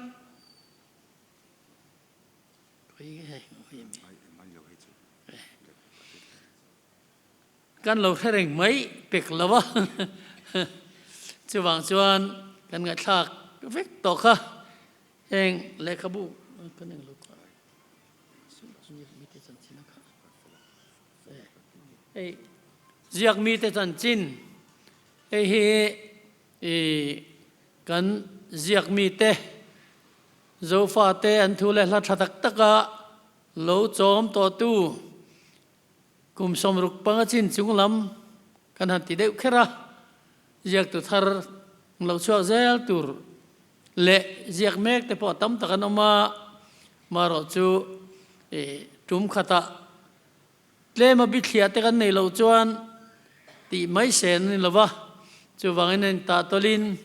kan lo hre reng mai pek lo a, chuvang chuan kan ngaihthlak vek tawh kha. Heng lehkhabu kan eng lo kha. Hei ziak mite chanchin hei hi i kan ziak mite Zofate an thu leh hla tha tak taka lo chawm tawhtu kum 65 chin chung lam kan han ti deuh kher a, ziaktu thar lo chhuak zel tur leh ziak mek te pawh tam tak an awm a, marawh chu i tum khatah Tlema bithliah te kan nei loh chuan tih mai sen a ni lo va, chuvangin a intah tawlhin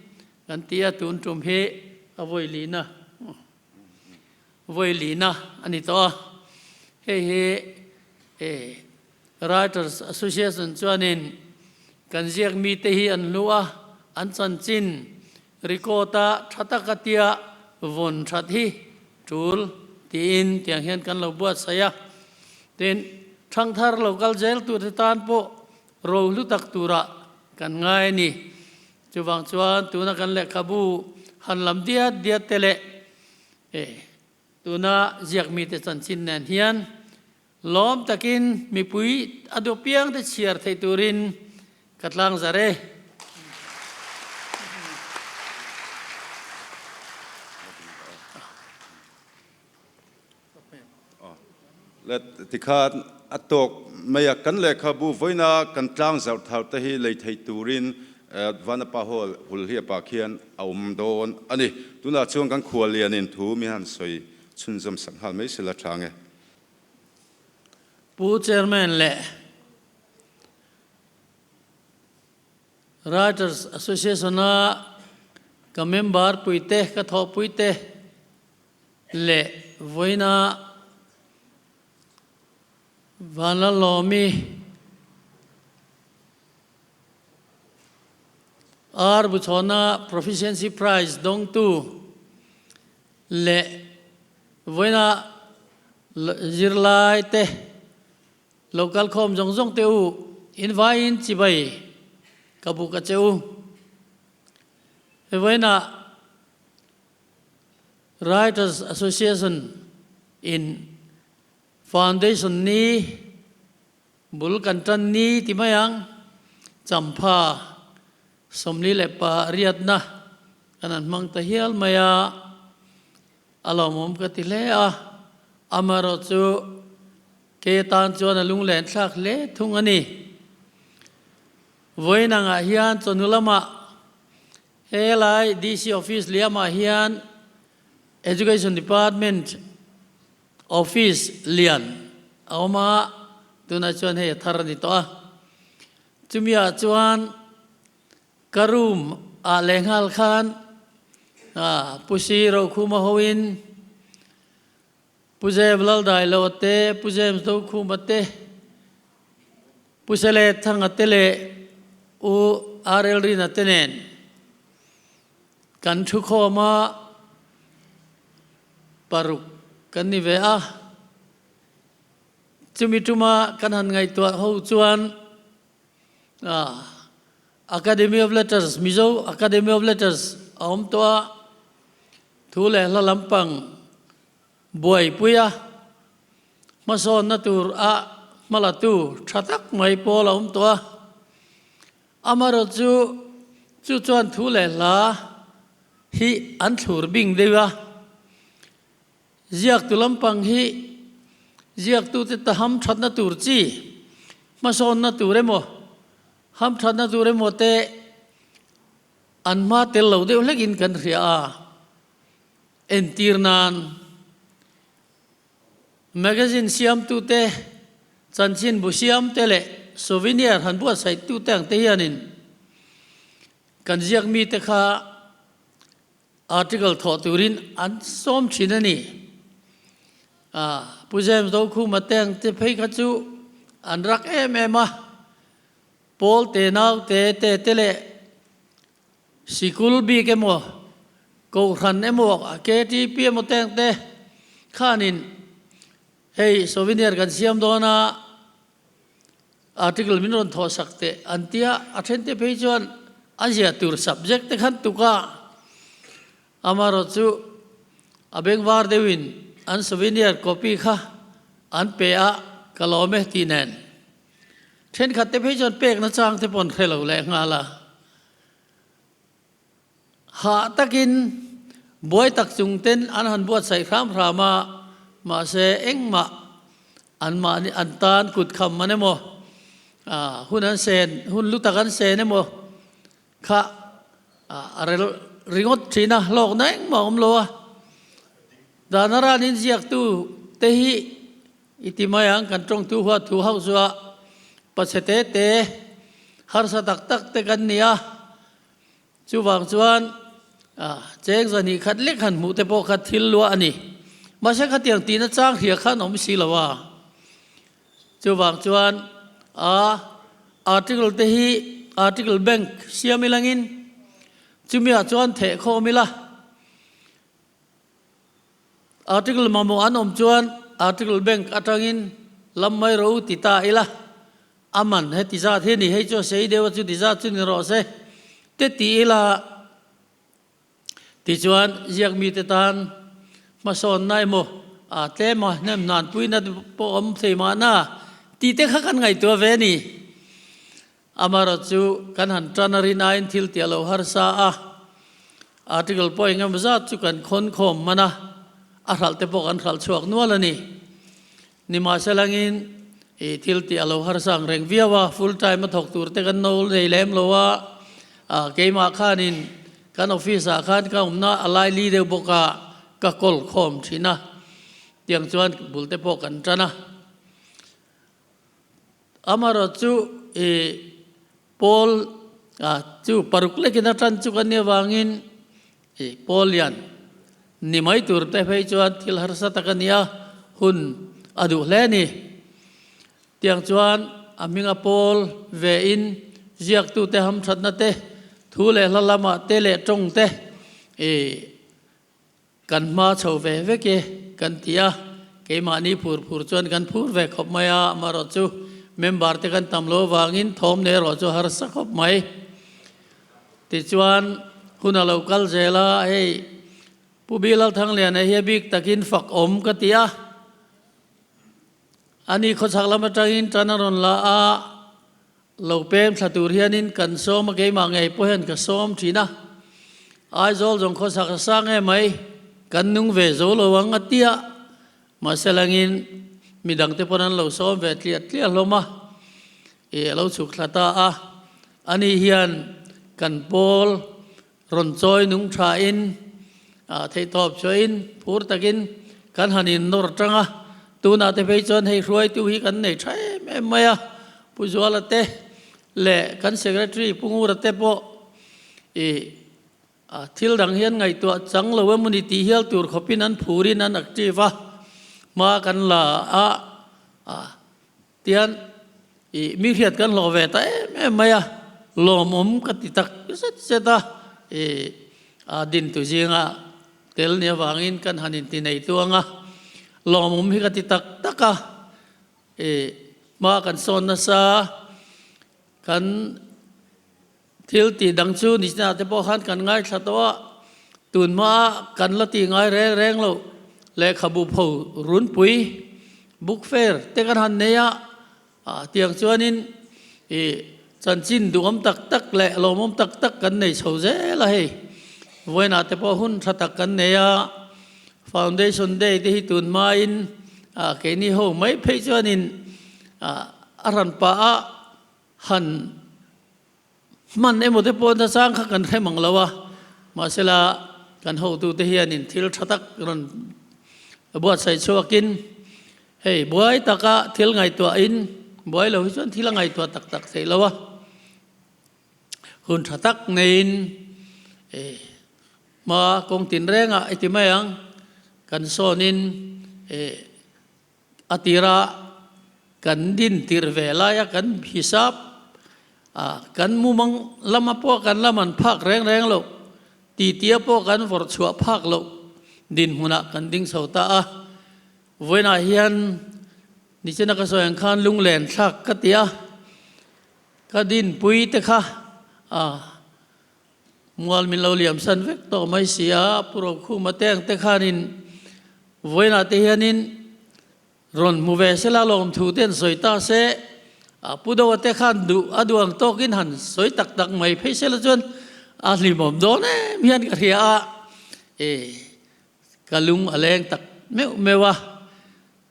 kan ti a, tun tum hi a vawi lihna vawi lihna a ni tawh a. Hei hi Writers Association chuanin kan ziak mite hi an hlu a, an chanchin record a tha taka tia vawn that hi Tul tiin tiang hian kan lo buatsaih a, tin, thangthar lo kal zel turte tan pawh ro hlu tak turah kan ngai a ni. Chuvang chuan tuna kan lehkhabu han lam diat diat te leh tuna ziakmite chanchin nen hian lawm takin mipui a duh piangte chhiar theih turin ka tlangzar e. Le tikhan a tawk mai a, kan lehkhabu vawiina kan tlangzarh thar te hi lei theih turin Vanapa Hall Hulhliapa khian a awm dawn a ni. Tunah chuan kan khuallianin thu min han sawi chhunzawm sak nghal mai sela tha nge. Pu Chairman leh Writers Association-a ka member puite, ka thawhpuite leh vawiina Vanlalawmi R. Buchhawna Proficiency Prize dawngtu leh vawiina zirlaite Lo kal khawm zawng zawng teh u, in vaiin chibai ka buk a che u. He vawiinah Writers Association in Foundation ni bul kan tan ni ti mai ang, Champha 48na kan han hmang ta hial mai a. A lawmawm ka ti hle a, amaherawhchu ke tan chuan a lunglen thlak hle thung a ni. Vawiin angah hian chawhnu lamah helai DC office liamah hian Education Department office lian a awm a, tunah chuan hei a thar a ni tawh a. Chumiah chuan Ka room ah lehnghal khan Pu Si Rokhuma hoin Pu Zem Laldailo te, Pu James Dokhuma te, Pu Sele Thanga te leh U RL Rina te nen kan thu khawm a, paruk kan ni ve a. Chumi tuma kan han ngaihtuah ho chuan Academy of Letters, Mizo Academy of Letters a awm tawh a, thu leh hla lampang buaipui a, hmasawnna tur a hmalatu tha tak mai pawl a awm tawh a. Amaherawhchu chu chuan thu leh hla hi an thlur bing deuh a, Ziaktu lampang hi ziaktute ta hamthatna tur chi, hmasawnna tur emaw, hamthatna tur emaw te an hma tel lo deuh hlekin kan hria a. Entir nan, magazine siamtute, chanchinbu siamte leh souvenir han buatsaihtute ang te hianin kan ziakmite kha Article thawh turin an sawm thin a ni. Pu James Dokhuma te ang te phei kha chu an rak em em a, Paul te nau te te te leh sikul bik emaw, Kohhran emaw, KTP emaw te ang te khanin hei souvenir kan siam dawn a, Article min rawn thawh sak teh an tia, a then te phei chuan a zia tur subject te khan tuk a, amaherawh chu a bengvar deuhin an souvenir copy kha an pe a, ka lawm e tih nen. Thenkhat te phei chuan pek nachang te pawh an hre lo leh nghal a. Hah takin buai tak chung ten an han buatsaih hram hram a, mahse engmah anmahni an tan kut kham an emaw, hun an sen, hun lu tak an sen emaw kha a rel ringawt thin a, hlawkna engmah a awm lo a. Dana ran inziaktu te hi I ti mai ang, kan tawngtu huat thu hauh chu a pachhe te te, harsa tak tak te kan ni a, chuvang chuan cheng zahnih khat lek han hmuh te pawh kha thil luah a ni. Mahse khatiang tihna chang hria khan awm si lo a, chuvang chuan a article te hi article bank siam ilangin chumiah chuan theh khawm ila. Article mamawh an awm chuan Article Bank atangin lam mai ro ti ta ila, a man heti zat hi a ni, hei chu a sei deuh a chuti zat chu ni rawh se te ti ila, tichuan ziak mite tan hmasawnna emaw a tlem a hnem hnan puina te pawh awm thei mahna tih te kha kan ngaihtuah ve a ni. Amaherawhchu kan han tan a rin aiin thil tih a lo harsa a, article pawh eng emaw zat chu kan khawn khawm hman a, a hralh te pawh kan hralh chhuak nual a ni. Nimahselangin ih thil tih a lo harsa ang reng viau a, full time a thawk tur te kan no nei lem lo a, ah keimah khanin kan office ah khan ka awmna a lai li deuh bawk a, ka call khawm thin a, tiang chuan bul te pawh kan tan a. Amaherawh chu i pawl chu paruk lekin a tan chu kan nih avangin i pawl lian ni mai tur te phei chuan thil harsa tak a nia, hun a duh hle a ni. Tiang chuan a hminga pawl ve in ziaktute hamthatna te, thu leh hla lamah te leh tawng te i Kan hma chho ve vek e kan ti a, keimahni phur phur chuan kan phur ve khawp mai a, amaherawh chu member te kan tam lo avangin thawm nei erawh chu harsa khawp mai. Tichuan hun a lo kal zel a, hei Pu Bilal Thangliana hi a bik takin fak awm ka ti a, ani khawchhak lam atangin tan a rawn la a, Lo pem thla tur hianin kan sawm a, keimah ngei pawh hian ka sawm thin a. Aizawl zawng khawsak a sang em mai, kan nung ve zo lo ang a tia. Mahse langin midangte pawn an lo sawm ve tliah tliah hlawm a, ih a lo chhuk thla ta a. Ani hian kan pawl rawn chawi nung thain, theihtawp chhuahin phur takin kan han innawr tang a, tunah te phei chuan hei hruaitu hi kan nei tha em em mai a, Pu Zuala te leh kan Secretary Pu Ngura te pawh ih thil dang hian ngaihtuah chang lo emawni tih hial tur khawpin an phurin an active a, hma kan la a. Tian i mi hriat kan hlawh ve ta em em mai a, lawmawm ka ti tak zet zet a, i a dintu zinga tel ni avangin kan han inti nei tuang a, lawmawm hi ka ti tak tak a, i hma kan sawn nasa, kan Thil tih dang chu Nisna te pawh khan kan ngaithla tawh a, tun hmaa kan la tih ngai reng reng loh lehkhabu pho runpui, book fair, te kan han nei a, tiang chuanin ih chanchin duhawm tak tak leh lawmawm tak tak kan nei chho zel a hei. Vawiinah te pawh hun tha tak kan nei a, Foundation Day te hi tun hmain keini ho mai phei chuanin a hran pah a, Han hman emaw te pawh nachang kha kan hre mang lo a, mahsela kan hotute hianin thil tha tak rawn buatsaih chhuakin hei buai taka thil ngaihtuahin buai lo hi chuan thil a ngaihtuah tak tak theih lo a, hun tha tak neiin eh hma kawng tinrengah i ti mai ang kan sawnin eh A tira kan din tir ve laia kan hisap a, kan mumang lama pawh kan la man phak reng reng loh, titia pawh kan vawrh chhuah phak loh dinhmunah kan ding chho ta a. Vawiinah hian nichina ka sawi ang khan lunglen thlak ka ti a, ka dinpui te kha a Mual min lo liam san vek tawh mai si a, Pu Rokhuma te ang te khanin vawiinah te hianin rawn hmu ve sela lawmthu te an sawi ta se, Pu Doa te khan duh a duh ang tawkin han sawi tak tak mai phei sela chuan a hlimawm dawn em hian ka hria a, e ka lung a leng tak meuh meuh a,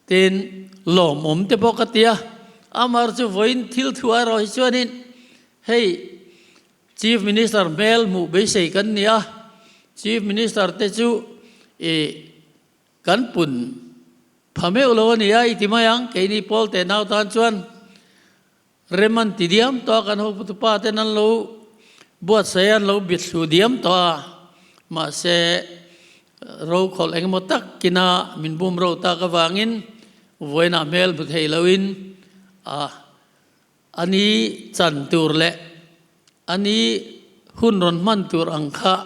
tin lawmawm te pawh ka ti a, amar chu vawiin thil thu erawh hi chuanin hei Chief Minister hmel hmuh beisei kan ni a, Chief Minister te chu e Kan pun pha meuh lo a ni a, i ti mai ang, keini Paul teh nau tan chuan rem an ti diam tawh a, kan hoputu pa ten an lo buatsaih a, an lo bit thlu diam tawh a, mahse rokhawlh eng emaw takina min bum ro tak avangin vawiinah hmel hmu thei loin a a ni chan tur leh a ni hun rawn hman tur ang kha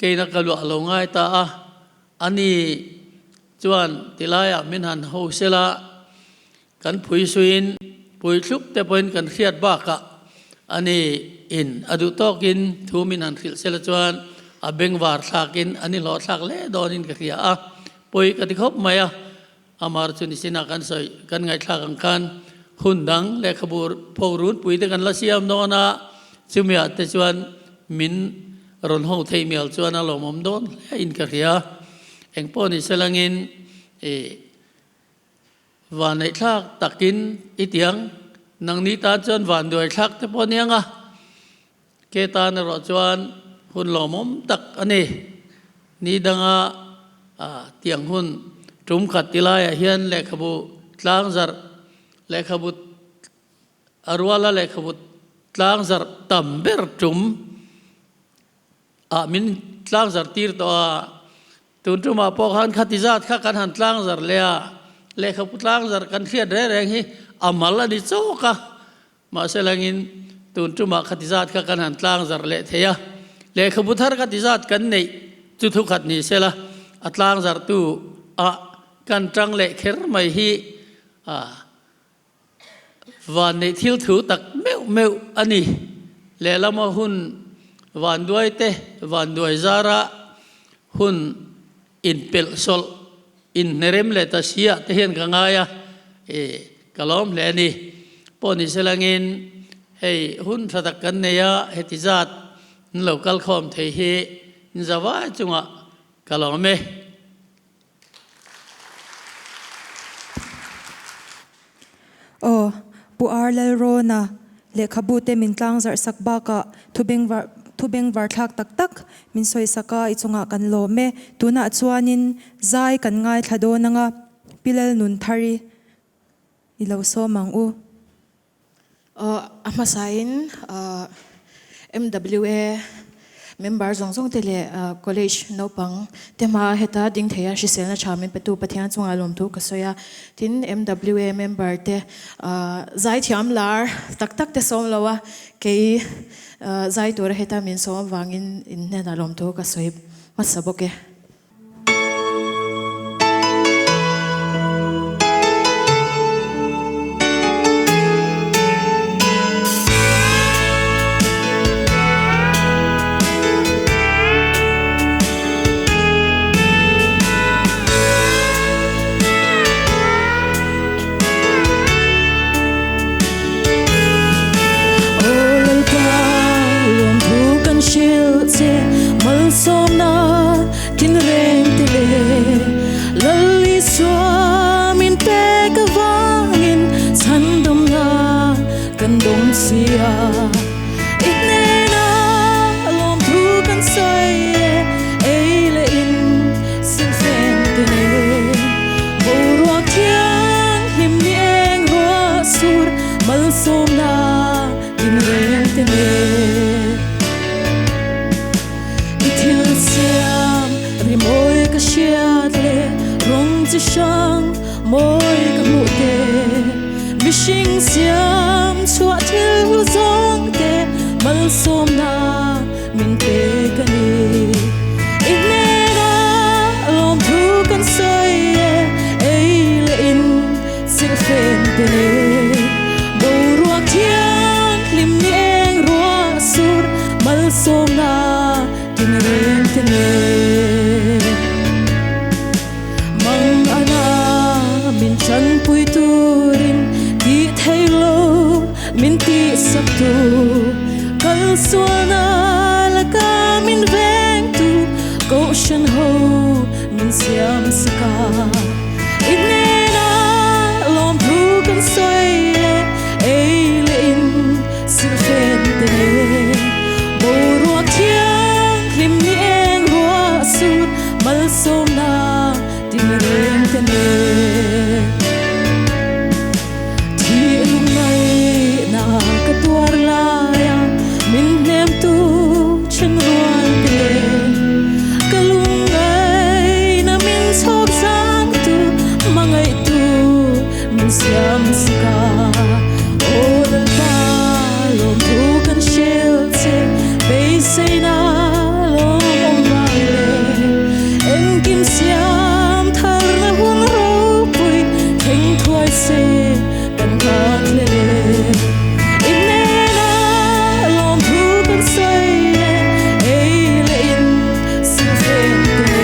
keina ka luah lo ngai ta a, a ni chuan tilaiah min han ho sela kan phui suiin pui thlup te pawhin kan hriat bakah a ni in a duh tawkin thu min han hrilh sela chuan a bengvar thlakin a ni hlawhthlak hle dawnin ka hria a, pawi ka ti khawp mai a. Amar chu nisinah kan sawi kan ngaihthlak ang khan hun dang lehkhabu pho runpui te kan la siam dawn a, chumiah te chuan min rawn ho thei mial chuan a lawmawm dawn hle in ka hria. Engpawh ni selangin i vanneihthlak takin i tiang nangni tan chuan vanduaithlak te pawh a niang a. Ke tan erawh chuan hun lawmawm tak a ni. Ni danga tiang hun tum khat ti laiah hian lehkhabu tlangzarh, lehkhabu a ruala lehkhabu tlangzarh tam ber tum ah min tlangzarh tir tawh a. Tun tumah pawh khan khati zat kha kan han tlangzarh leh a, lehkhabu tlangzarh kan hriat reng reng hi a mal a ni chawk a. Mahse langin tun tumah khati zat kha kan han tlang zarh leh thei a, lehkhabu thar khati zat kan neih chu thu khat ni sela a tlang zarhtu ah kan tang leh kher mai hi a van neih thil thu tak meuh meuh a ni. Lehlama hun vanduai te vanduai zara hun inpelh sawlh Inhnerem leh ta siah te hian ka ngai a, i ka lawm hle a ni. Pawh ni se langin hei hun tha tak kan nei a, heti zat an lo kal khawm thei hi zavai chungah ka lawm e. Aw, Pu Ar Lalrawna lehkhabu te min tlangzarh sak bakah thu bengvar thu bengvar thlak tak tak min sawi sak a, i chungah kan lawm e. Tunah chuanin zai kan ngaithla dawn anga Pi Lalnunthari i lo sawm ang u. A hmasain MWA member zawng zawng te leh college naupang te hma heta ding theia hriselna tha min petu Pathian chungah lawmthu ka sawi a. Tin, MWA member te zaithiam lar tak tak te sawm lo a, kei zai tura heta min sawm avangin in hnenah lawmthu ka sawi hmasa bawk e. min siam sak a. I hnena lawmthu kan sawi e, ei leh in silhfen te nen. Boruak thianghlim ni eng ruah sut malsawmna tinreng te nen. Thih lungngaihna ka tuar lai a, min hnemtu then rual te nen. Ka lungngaihna min chhawk zangtu, hmangaihtu min siam sak a. Aw Lalpa, lawmthu kan hrel che, beiseina lawmawm vang leh engkim siam tharna hun ropui thleng thuai se kan nghak hle le. I hnena lawmthu kan sawi e, ei leh in silfen te.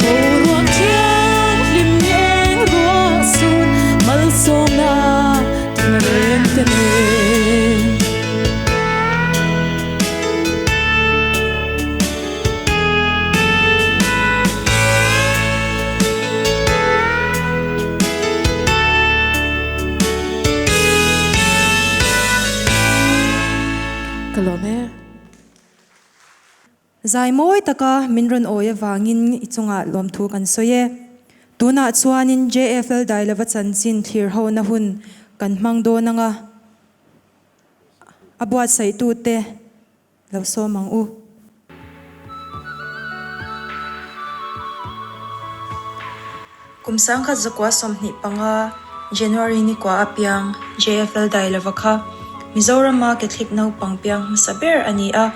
Boruak thianghlim ni eng ruah sun malsawmna tinreng te nen. Ka lawm e. Zai mawi taka min rawn awi avangin i chungah lawmthu kan sawi e. Tunah chuanin JFL Dailova chanchin thlir hona hun kan hmang dawn anga a buatsaihtute Lo sawm ang u. Kum 1925, January ni kua a piang JFL Dailova kha Mizorama Catholic naupang piang hmasa ber a ni a,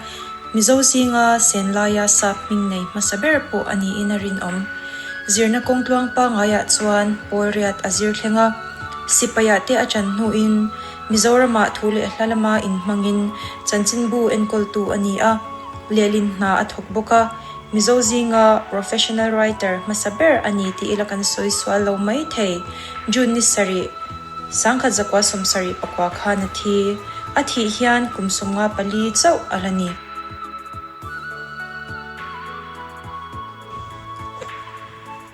Mizo zinga Senlaia sap hming nei hmasa ber pawh a niin a rinawm. Zirna kawng tluang pangaiah chuan pawl riat a zir thleng a, sipaiah te a chan hnuin Mizoramah thu leh hla lama inhmangin chanchinbu enkawltu a ni a, lehlin hna a thawk bawk a, Mizo zinga professional writer hmasa ber a ni tih ila kan sawi sual lo mai thei. June ni sarih, 1974 khan a thi. A thih hian kum 54 chauh a la ni.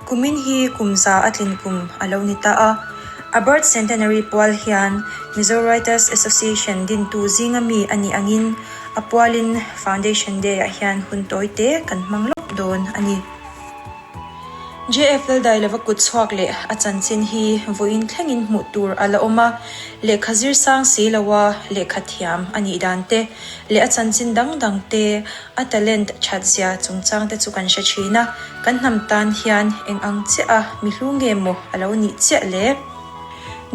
Kumin hi kum za a tlin kum a lo ni ta a, a birth centenary pual hian Mizo Writers Association dintu zinga mi a nih angin a pualin Foundation Day-ah hian hun tawi te kan hmang lawk dawn a ni. JF Laldailova kut chhuak leh a chanchin hi vawiin thlengin hmuh tur a la awm a, lehkha zir sang si loa lehkha thiam a nih dan te leh a chanchin dang dang te a talent that zia chungchang te chu kan hre thin a, kan hnam tan hian eng ang chiah a mi hlu nge maw a lo nih chiah le?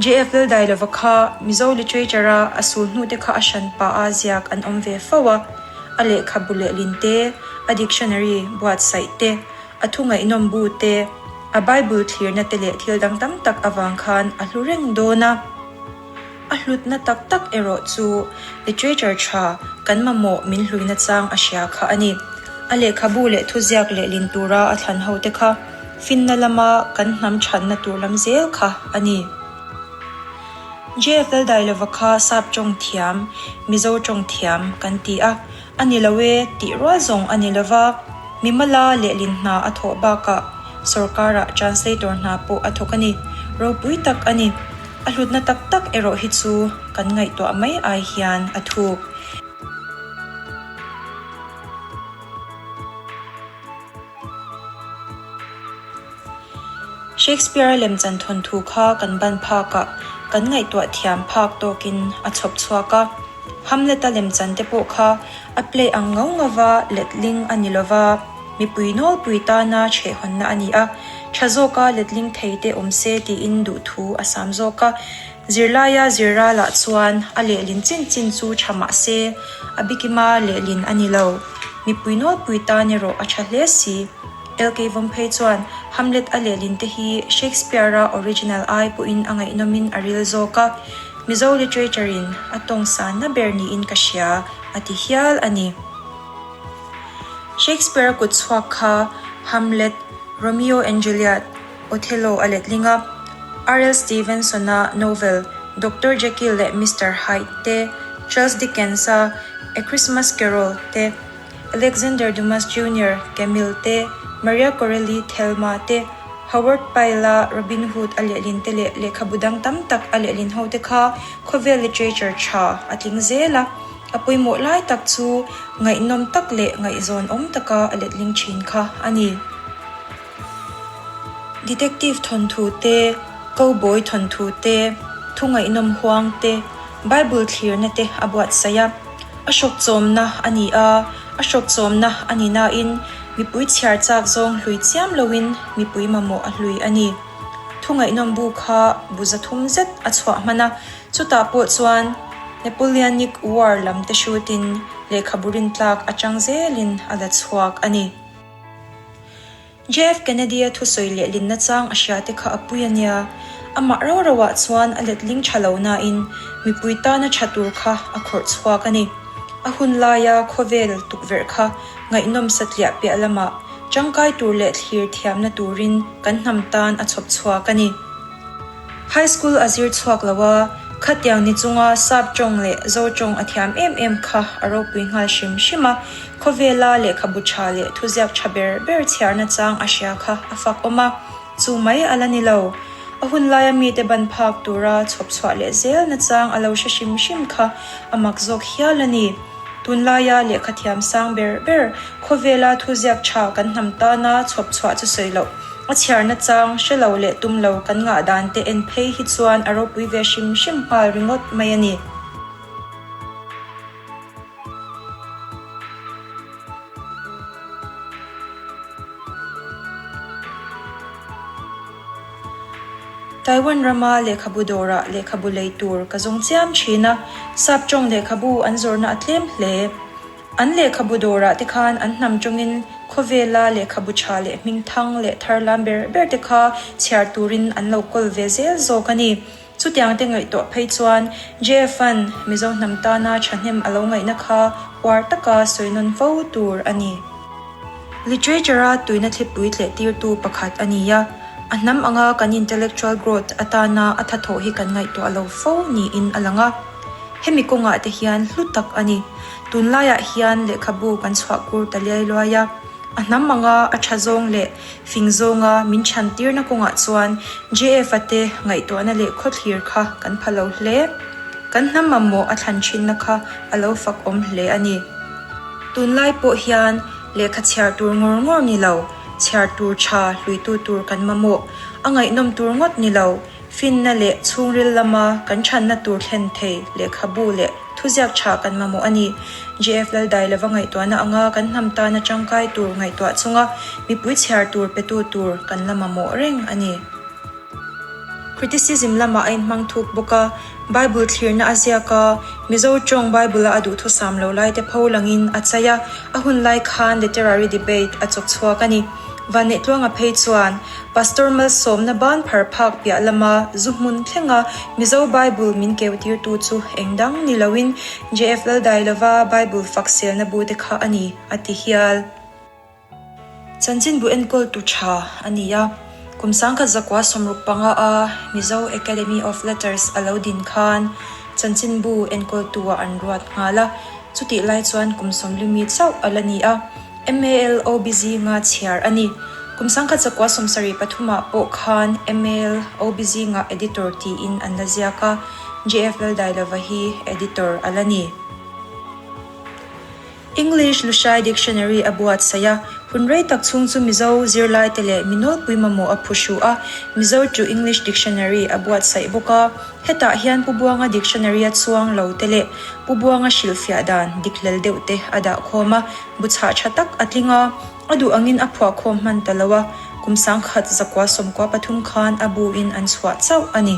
JF Laldailova kha Mizo literature a a sul hnu te kha a hran pah a ziak an awm ve fo a, a lehkhabu lehlin te, a dictionary buatsaih te, a thu ngaihnawm bu te, a Bible thlirna te leh thil dang tam tak avang khan a hlu reng dawn a. A hlutna tak tak erawh chu literature tha kan mamawh min hluina chang a hria kha a ni. A lehkhabu leh thuziak lehlin tura a thlan ho te kha finna lama kan hnam thatna tur lam zel kha a ni. JF Laldailova kha sap tawng thiam, Mizo tawng thiam kan ti a, a ni lo e tih rual zawng a ni lova, mimala lehlin hna a thawh bakah sorkarah translator hna pawh a thawk a ni. Ropui tak a ni. A hlutna tak tak erawh hi chu kan ngaihtuah mai ai hian a thuk. Shakespeare-a lemchan thawnthu kha kan ban phakah kan ngaihtuah thiam phak tawkin a chhawp chhuak a. Hamlet-a lemchan te pawh kha a play ang ngau ngauva letling a ni lova, mipui nawlpui tana chhehhawnna a ni a, tha zawka letling thei te awm se tiin duhthu a sam zawk a. Zirlaia zirralah chuan a lehlin chin chin chu tha mah se, a bikima lehlin a ni lo. Mipui nawlpui tan erawh a tha hle si. LK Vawmphei chuan Hamlet a lehlin te hi Shakespeare-a original ai pawhin a ngaihnawmin a ril zawk a, Mizo literature-in a tawng sanna ber niin ka hria, a ti hial a ni. Shakespeare-a kut chhuak kha Hamlet, Romeo and Juliet, Othello a letling a, R.L. Stevenson-a novel Doctor Jekyll leh Mister Hyde te, Charles Dickens-a A Christmas Carol te, Alexander Dumas Junior, Camille te, Maria Corelli Thelma te, Howard Pyle-a Robin Hood a lehlin te leh lehkhabu dang tam tak a lehlin ho te kha khawvel literature tha a tling zel a. A pawimawh lai tak chu ngaihnawm tak leh ngaihzawn awm taka a letling thin kha a ni. Detective thawnthu te, cowboy thawnthu te, thu ngaihnawm huang te, Bible thlirna te a buatsaih a. A hrawk chawmna a ni a, a hrawk chawmna a ni nain mipui chhiar chak zawng hlui chiam loin mipui mamawh a hlui a ni. Thu ngaihnawm bu kha bu 300 zet a chhuah hman a, chutah pawh chuan Napoleonic War lam te hrutin lehkhabu rintlak atang zelin a la chhuak a ni. JF Kennedy-a thusawi lehlinna chang a hria te kha a pui a nia. Amah rau rauah chuan a letling tha lo nain mipui tana tha tur kha a khawrh chhuak a ni. A hun laia khawvel tukverh kha ngaihnawm satliah piah lamah tangkai tur leh thlir thiamna turin kan hnam tan a chhawp chhuak a ni. High school a zir chhuak lo a, khatiang ni chunga Sap tawng leh Zo tawng a thiam em em kha a ropui nghal hrim hrim a, khawvela lehkhabu tha leh thuziak tha ber ber chhiarna chang a hria kha a fak awm a, chu mai a la ni lo. A hun laia mite ban phak tura chhawp chhuah leh zelna chang a lo hre hrim hrim kha a mak zawk hial a ni. Tunlaia lehkha thiam sang ber ber khawvela thuziak tha kan hnam tana chhawp chhuah chu sawi loh. A chhiarna chang hre lo leh tum lo kan ngah dan te en phei hi chuan a ropui ve hrim hrim nghal ringawt mai a ni. Taiwan rama lehkhabu dawrah lehkhabu lei tur ka zawng chiam thin a, sap tawng lehkhabu an zawrhna a tlem hle. An lehkhabu dawrah te khan an hnam tawngin khawvela lehkhabu tha leh hming thang leh thar lam ber ber te kha chhiar turin an lo kawl ve zel zawk a ni. Chutiang te ngaihtuah phei chuan JF-a'n Mizo hnam tana thahnem a lo ngaihna kha uar taka sawi nawn fo tur a ni. Literature-a tuina thlipui tlehtirtu pakhat a ni a, a hnam anga kan intellectual growth atana a thathawh hi kan ngaihtuah lo fo niin a lang a. Hemi kawngah te hian hlu tak a ni. Tunlaiah hian lehkhabu kan chhuah kur ta liai luai a, a hnam anga a tha zawng leh fing zawnga min chhan tirna kawngah chuan JF-a te ngaihtuahna leh khawthlir kha kan pha lo hle. Kan hnam mamawh a thlan thinna kha a lo fak awm hle a ni. Tunlai pawh hian lehkha chhiar tur ngawr ngawr ni lo, chhiar tur tha hluitu tur kan mamawh, a ngaihnawm tur ngawt ni lo, Finna leh chhungril lama kan chhanna tur thlen thei lehkhabu leh thuziak tha kan mamawh a ni. JF Laldailova ngaihtuahna anga kan hnam tana tangkai tur ngaihtuah chunga mipui chhiar tur petu tur kan la mamawh reng a ni. Criticism lamah a inhmang thuk bawk a, Bible thlirna a ziak a, Mizo tawng Bible-a a duhthusam lo laite pho langin a chai a, a hun lai khan literary debate a chawk chhuak a ni. Vanneihtluanga phei chuan Pastor Malsawmna ban phar phak piah lama zu hmun thlenga Mizo Bible min keutirtu chu eng dang ni loin JF Laldailova Bible fak selna bu te kha a ni, a ti hial. Chanchinbu enkawltu tha a ni a, kum 1965 a Mizo Academy of Letters a lo din khan chanchinbu enkawltu-ah an ruat nghal a, chutih lai chuan kum 40 chauh a la ni a. MALOB zinga chhiar a ni. Kum 1973 ah pawh khan MALOB zinga editor tiin an la ziak a, JF Laldailova hi editor a la ni. English Lushai Dictionary a buatsaih a, hun rei tak chhung chu Mizo zirlaite leh mi nawlpui mamawh a phuhru a, Mizo to English Dictionary a buatsaih bawk a. Hetah hian Pu Buanga Dictionary-a chuang lo te leh Pu Buanga hrilhfiah dan dik hlel deuh te a dah khawm a, bu chhah tha tak a tling a, a duh angin a phuah khawm hman ta lo a, kum 1993 khan a bu in an chhuah chauh a ni.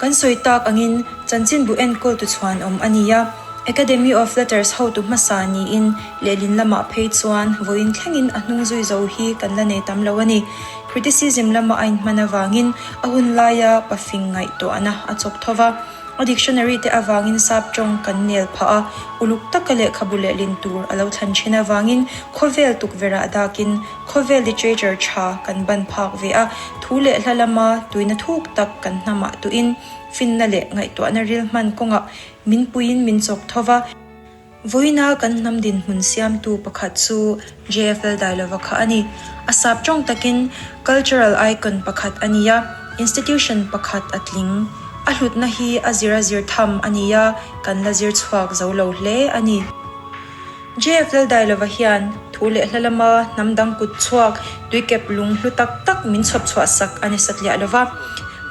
Kan sawi tak angin chanchinbu enkawltu chhuanawm a ni a, Academy of Letters hotu hmasa niin lehlin lamah phei chuan vawiin thlengin a hnung zui zo hi kan la nei tam lo a ni. Criticism lama a inhman avangin a hun laia pafing ngaihtuahna a chawk tho va. A dictionary te avangin sap tawng kan nel phah a, uluk taka lehkhabu lehlin tur a lo thlan thin avangin khawvel tukverhah dakin khawvel literature tha kan ban phak ve a, thu leh hla lama tuina thuk tak kan hnamah tuin finna leh ngaihtuahna ril hman kawngah min puiin min chawk tho va. Vawiina kan hnam dinhmun siamtu pakhat chu JFL Dailova kha a ni. A sap tawng takin cultural icon pakhat a ni a, institution pakhat a tling. A hlutna hi a zir a zir tham a ni a, kan la zir chhuak zo lo hle a ni. JFL Dailova hian thu leh hla lama hnam dang kut chhuak tuikep lung hlu tak tak min chhawp chhuah sak a ni satliah lova.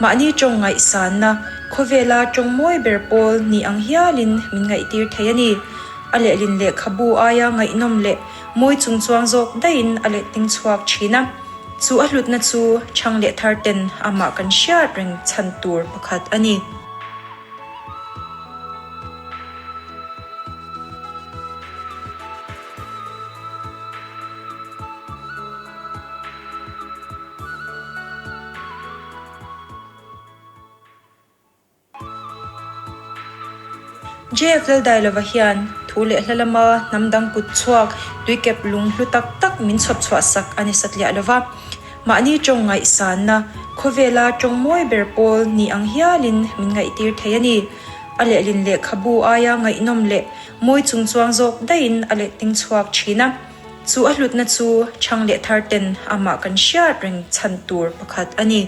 Mahni tawng ngaihsanna, khawvela tawng mawi ber pawl ni ang hialin min ngaihtir thei a ni. A lehlin lehkhabu aia ngaihnawm leh mawi chung chuang zawk daihin a letting chhuak thin a. Chu a hlutna chu chhang leh thar ten amah kan hriat reng chhan tur pakhat a ni. JF Laldailova hian thu leh hla lama hnam dang kut chhuak tuikep lung hlu tak tak min chhawp chhuah sak a ni satliah lova. Mahni tawng ngaihsanna, khawvela tawng mawi ber pawl ni ang hialin min ngaihtir thei a ni. A lehlin lehkhabu aia ngaihnawm leh mawi chung chuang zawk daihin a letting chhuak thin a. Chu a hlutna chu chhang leh thar ten amah kan hriat reng chhan tur pakhat a ni.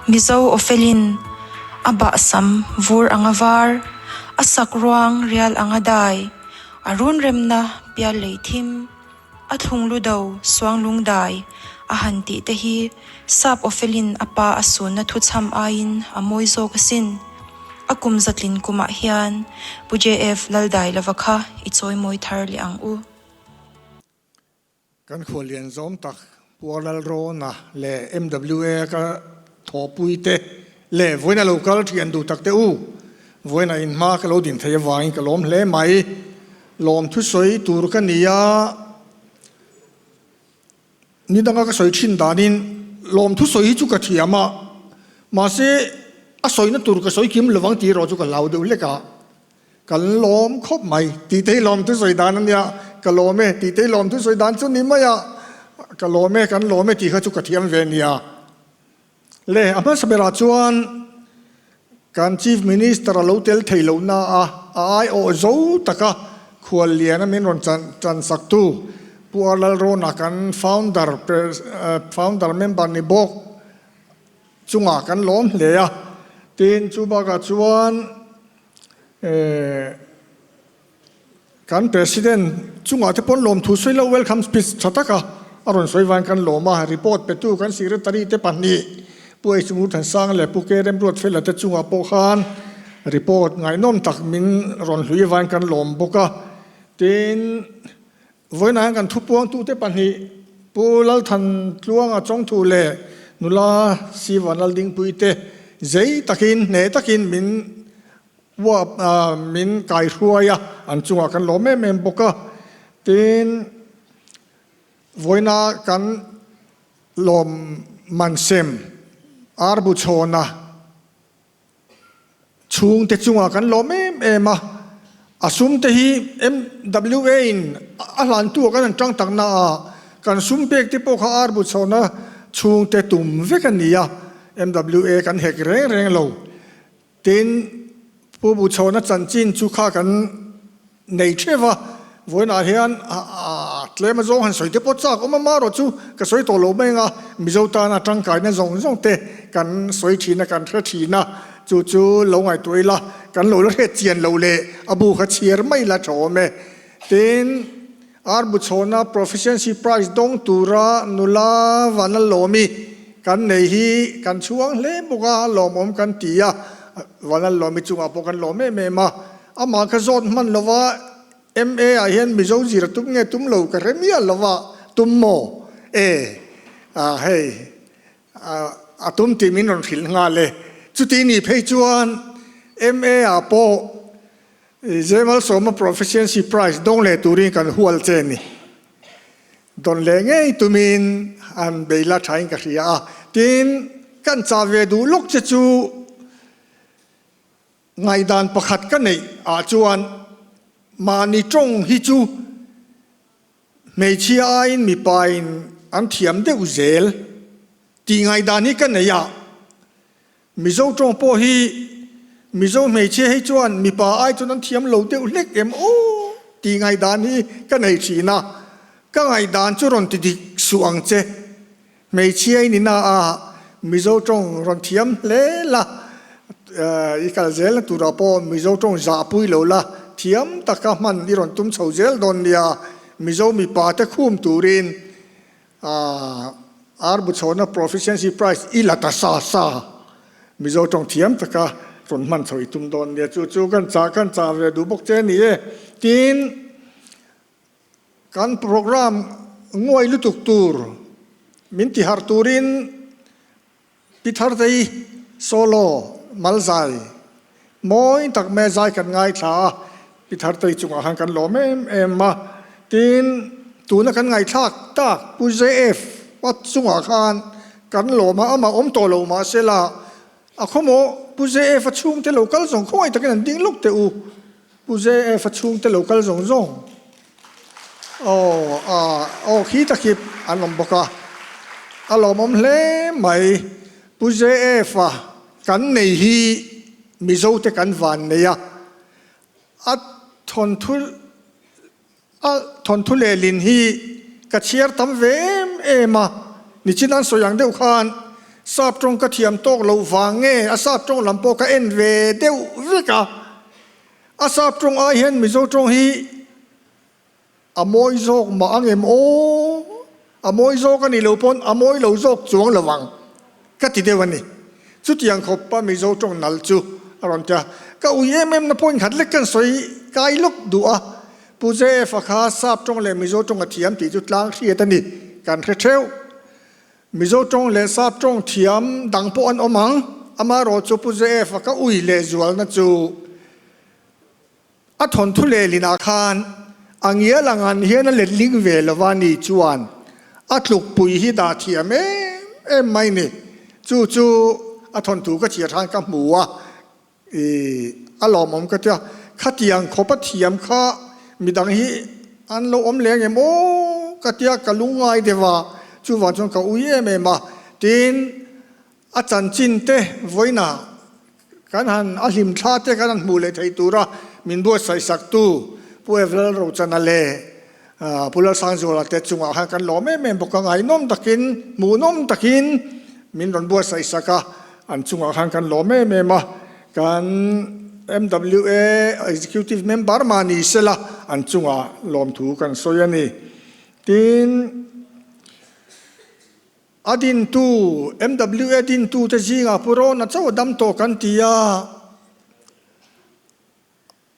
Mizo aw felin a bahsam vur anga var, a sak ruang rial anga dai, a run remna pial lei thim, a thlung lu do suang lung dai a han tih te hi sap aw felin a pa a sunna thuchham aiin a mawi zawk asin. A kum zatlin kumah hian Pu JF Laldailova kha i chawimawi thar leh ang u. Kan khuallian zawm tak Pu Lalrawna leh MWA ka thawhpui te leh vawiin a lo kal thian duh tak te u, vawiin a inhma ka lo din thei avangin ka lawm hle mai. Lawm thusawi tur ka ni a, ni danga ka sawi thin danin lawm thusawi hi chu ka thiam a, mahse a sawina tur ka sawi kim lovang tih erawh chu ka hlau deuh hlek a. Kan lawm khawp mai. Titei lawm thu sawi dan a nia, ka lawm e. Titei lawm thu sawi dan chu ni mai a, ka lawm e, kan lawm e tih kha chu ka thiam ve nia. Le, a hmasa berah chuan kan Chief Minister a lo tel thei loh na a, a aiawh zo taka khuallian a min rawn chan saktu Pu R Lalrawna kan founder founder member ni bawk chungah kan lawm hle a. Tin, chu bakah chuan Kan President chungah te pawn lawmthu sawi lo welcome speech tha taka a rawn sawi vang kan lawm a, report petu kan Secretary te pahnih Pu H Ngurthansanga leh Pu K Remruatfela te chungah pawh khan report ngaihnawm tak min rawn hlui avangin kan lawm bawk a. Tin, vawiinah hian kan thupuangtute pahnih Pu Lalthantluanga Chawngthu leh nula Sivan Laldingpui te zei takin, hneh takin min Uap min kai hruai a, an chungah kan lawm em em bawk a. Tin, vawiina kan lawm man sem ar bu chhawna chhungte chungah kan lawm em em a. A sum te hi MWA in a hlantu ah kan han tang tak na a, kan sum pek te pawh kha ar bu chhawna chhungte tum vek a ni a, MWA kan hek reng reng lo. Tin, Pu Buchhawna chanchin chu kha kan nei theuh va, vawiinah hian tlem azawng han sawi te pawh chak awm a, marawh chu ka sawi tawh lo mai ang a, Mizo tana tangkaina zawng zawng te kan sawi thin a, kan hre thin a, chu chu lo ngaihtuah ila, kan lo la hriat chian loh leh a bu kha chhiar mai ila tha awm e. Tin, Ar Buchhawna Proficiency Prize dawng tura nula Vanlalawmi kan nei hi kan chhuang hle bawk a, lawmawm kan ti a, Vanlalawmi chungah pawh kan lawm em em a. Amah kha zawt hman lova MA ah hian Mizo zir a tum nge tum lo ka hre miah lova, tum maw? E, ah hei, a tum tih min rawn hrilh nghal e. Chuti nih phei chuan MA ah pawh Zemalsawma Proficiency Prize dawng leh turin kan hual che ni. Dawn leh ngei tumin an bei la thain ka hria a. Tin, kan chah ve duh lawk che chu ngaihdan pakhat ka neih ah chuan mahni tawng hi chu hmeichhia aiin mipa in an thiam deuh zel tih ngaihdan hi ka nei a. Mizo tawng pawh hi Mizo hmeichhia hi chuan mipa ai chuan an thiam lo deuh hlek em aw tih ngaihdan hi ka nei thin a, ka ngaihdan chu rawn ti dik suh ang che. Hmeichhia i ni na a, Mizo tawng rawn thiam hle la, i kal zelna turah pawh Mizo tawng zahpui lo la, thiam taka hman i rawn tum chho zel dawn nia, Mizo mipa te khum turin Ar Buchhawna Proficiency Prize i la ta sa sa. Mizo tawng thiam taka rawn hman chho i tum dawn nia. Chu chu kan chah kan chah ve duh bawk che a ni e. Tin, kan program nguai lutuk tur min ti harh turin Pi Thartei solo Malzai mawi tak mai a zai kan ngaithla a, Pi Thartei chungah khan kan lawm em em a, tin tuna kan ngaihthlak tak Pu JF a chungah khan kan lawm a, amah awm tawh lo mahsela a khawmawh Pu JF a chhungte lo kal zawng khawngaih takin an ding lawk teh u. Pu JF a chhungte lo kal zawng zawng aw a aw khi ta khi an awm bawk a, a lawmawm hle mai. Pu JF a kan nei hi Mizo te kan van nei a, a thawnthu a thawnthu lehlin hi ka chhiar tam ve em em a, nichin an sawi ang deuh khan. Sap tawng ka thiam tawk loh vang nge a sap tawng lam pawh ka en ve deuh vek a. A sap tawng ai hian Mizo tawng hi a mawi zawk mah ang em aw? A mawi zawk a nih loh pawn a mawi lo zawk chuang lo ang ka ti deuh a ni. Chutiang khawp a Mizo tawng nal chu a rawn ti a. Ka ui em em na point khat lek kan sawi kai lawk duh a. Pu JF-a kha sap tawng leh Mizo tawng a thiam tih chu tlang hriat a ni, kan hre theuh. Mizo tawng leh sap tawng thiam dang pawh an awm ang. Amaherawh chu Pu JF-a ka ui leh zualna chu a thawnthu lehlinah khan a ngial ang an hian a letling ve lova ni chuan a tlukpui hi dah thiam em em mai ni. Chu chu a thawnthu ka chhiar khan ka hmu a. I a lawmawm ka tia, khatiang khawp a thiam kha midang hi an lo awm leh angem aw ka tia ka lungngai deuh a, chuvang chuan ka ui em em a, tin a chanchin te vawiinah kan han a hlimthla te kan han hmuh leh theih tura min buatsaih sak tu Pu Evlal Rochana leh Pu Lalsangzuala te chungah khan kan lawm em em bawk a, ngaihnawm takin, hmuhnawm takin min rawn buatsaih sak a, an chungah khan kan lawm em em a, kan MWA Executive Member mah ni sela an chungah lawmthu kan sawi a ni. Tin, a dintu, MWA dintute zingah Pu Rawna chauh a dam tawh kan ti a,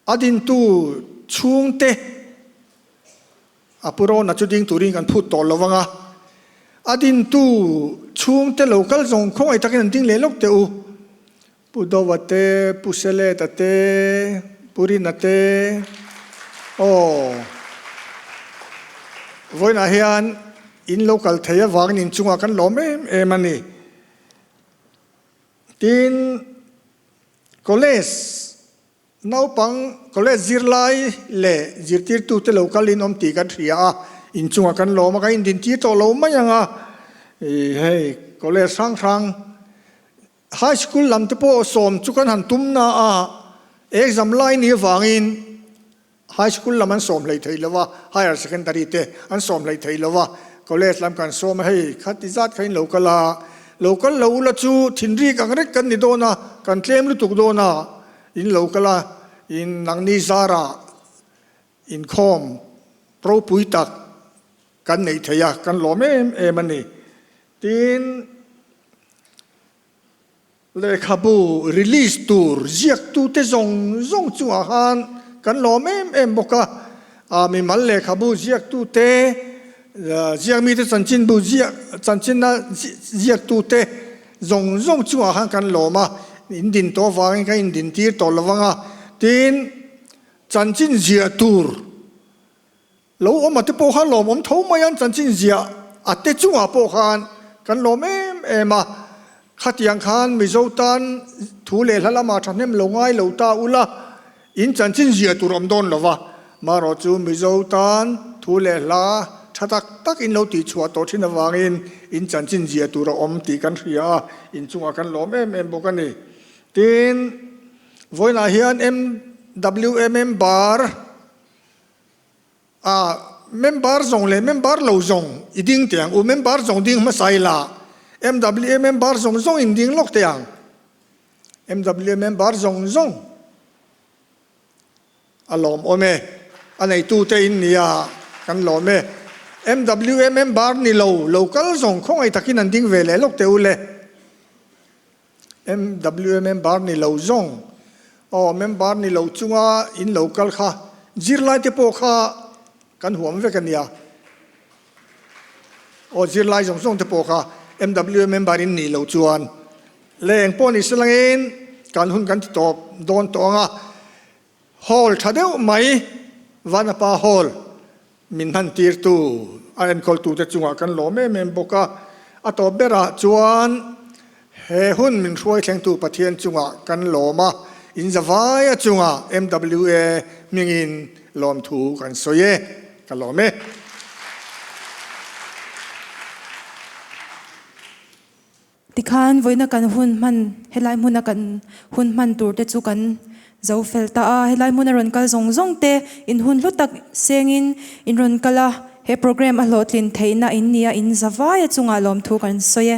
A dintu chhungte a pu Rawna chu ding turin kan phut tawh lo vang a, a dintu chhungte lo kal zawng khawngaih takin an ding leh lawk teh u. Pu Dova te, Pu Seleta te, Pu Rina te, aw vawiinah hian in lo kal thei avangin inchungah kan lawm em em a ni. Tin, College naupang college zirlai leh zirtirtute lo kal in awm tih kan hria a, inchungah kan lawm a, kan indintir tawh lo mai ang a, ih hei college hrang hrang high school lam te pawh sawm chu kan han tum na a, exam lai ni avangin High school lam an sawm hlei thei lo a, higher secondary te an sawm hlei thei lo a, college lam kan sawm a, hei khati zat kha in lo kal a, lo kal lo ula chu thinrik ang rek kan ni dawn a, kan tlem lutuk dawn a, in lo kal a, in nangni zarah inkhawm ropui tak kan neih thei a, kan lawm em em a ni. Tin. Lehkhabu release tur ziaktute zawng zawng chungah khan kan lawm em em bawk a, a mimal lehkhabu ziaktute, ziakmite chanchinbu ziak chanchinna ziaktute zawng zawng chungah khan kan lawm a, in din tawh avangin kan indintir tawh lo vang a, tin chanchin ziah tur Lo awm a te pawh kha lawmawm tho mai an chanchin ziah a te chungah pawh khan kan lawm em em a, khatiang khan Mizo tan thu leh hla lamah thahnem lo ngai lo ta ula in chanchin ziah tur awm dawn lo va, marawh chu Mizo tan thu leh hla tha tak tak in lo tihchhuah tawh thin avangin in chanchin ziah tur a awm tih kan hria a, in chungah kan lawm em em bawk a ni. Tin, vawiinah hian MWMM bar A member zawng leh member lo zawng i ding teh ang u, member zawng ding hmasa ila MWA member zawng zawng in ding lawk teh ang. MWA member zawng zawng a lawm awm e, a neitute in nia kan lawm e. MWA member ni lo, lo kal zawng khawngaih takin an ding ve leh lawk teh u le. MWA member ni lo zawng aw member ni lo chunga in lo kal kha zirlai te pawh kha kan huam vek a nia aw zirlai zawng zawng te pawh kha MWA member in nih loh chuan le eng pawh ni se langin kan hun kan ti tawp dawn tawh ang a Hall tha deuh mai, Vanapa Hall min hman tirtu a enkawltute chungah kan lawm em em bawk a. A tawp berah chuan he hun min hruai thlengtu Pathian chungah kan lawm a, in zavaia chungah MWA hmingin lawmthu kan sawi e, ka lawm e. Tikhan vawiina kan hun hman, helai hmuna kan hun hman tur te chu kan zo fel ta a, helai hmuna rawn kal zawng zawng te in hun hlu tak sengin in rawn kal a, he program a hlawhtlin theihna in nia in za vaia chungah lawmthu kan sawi e.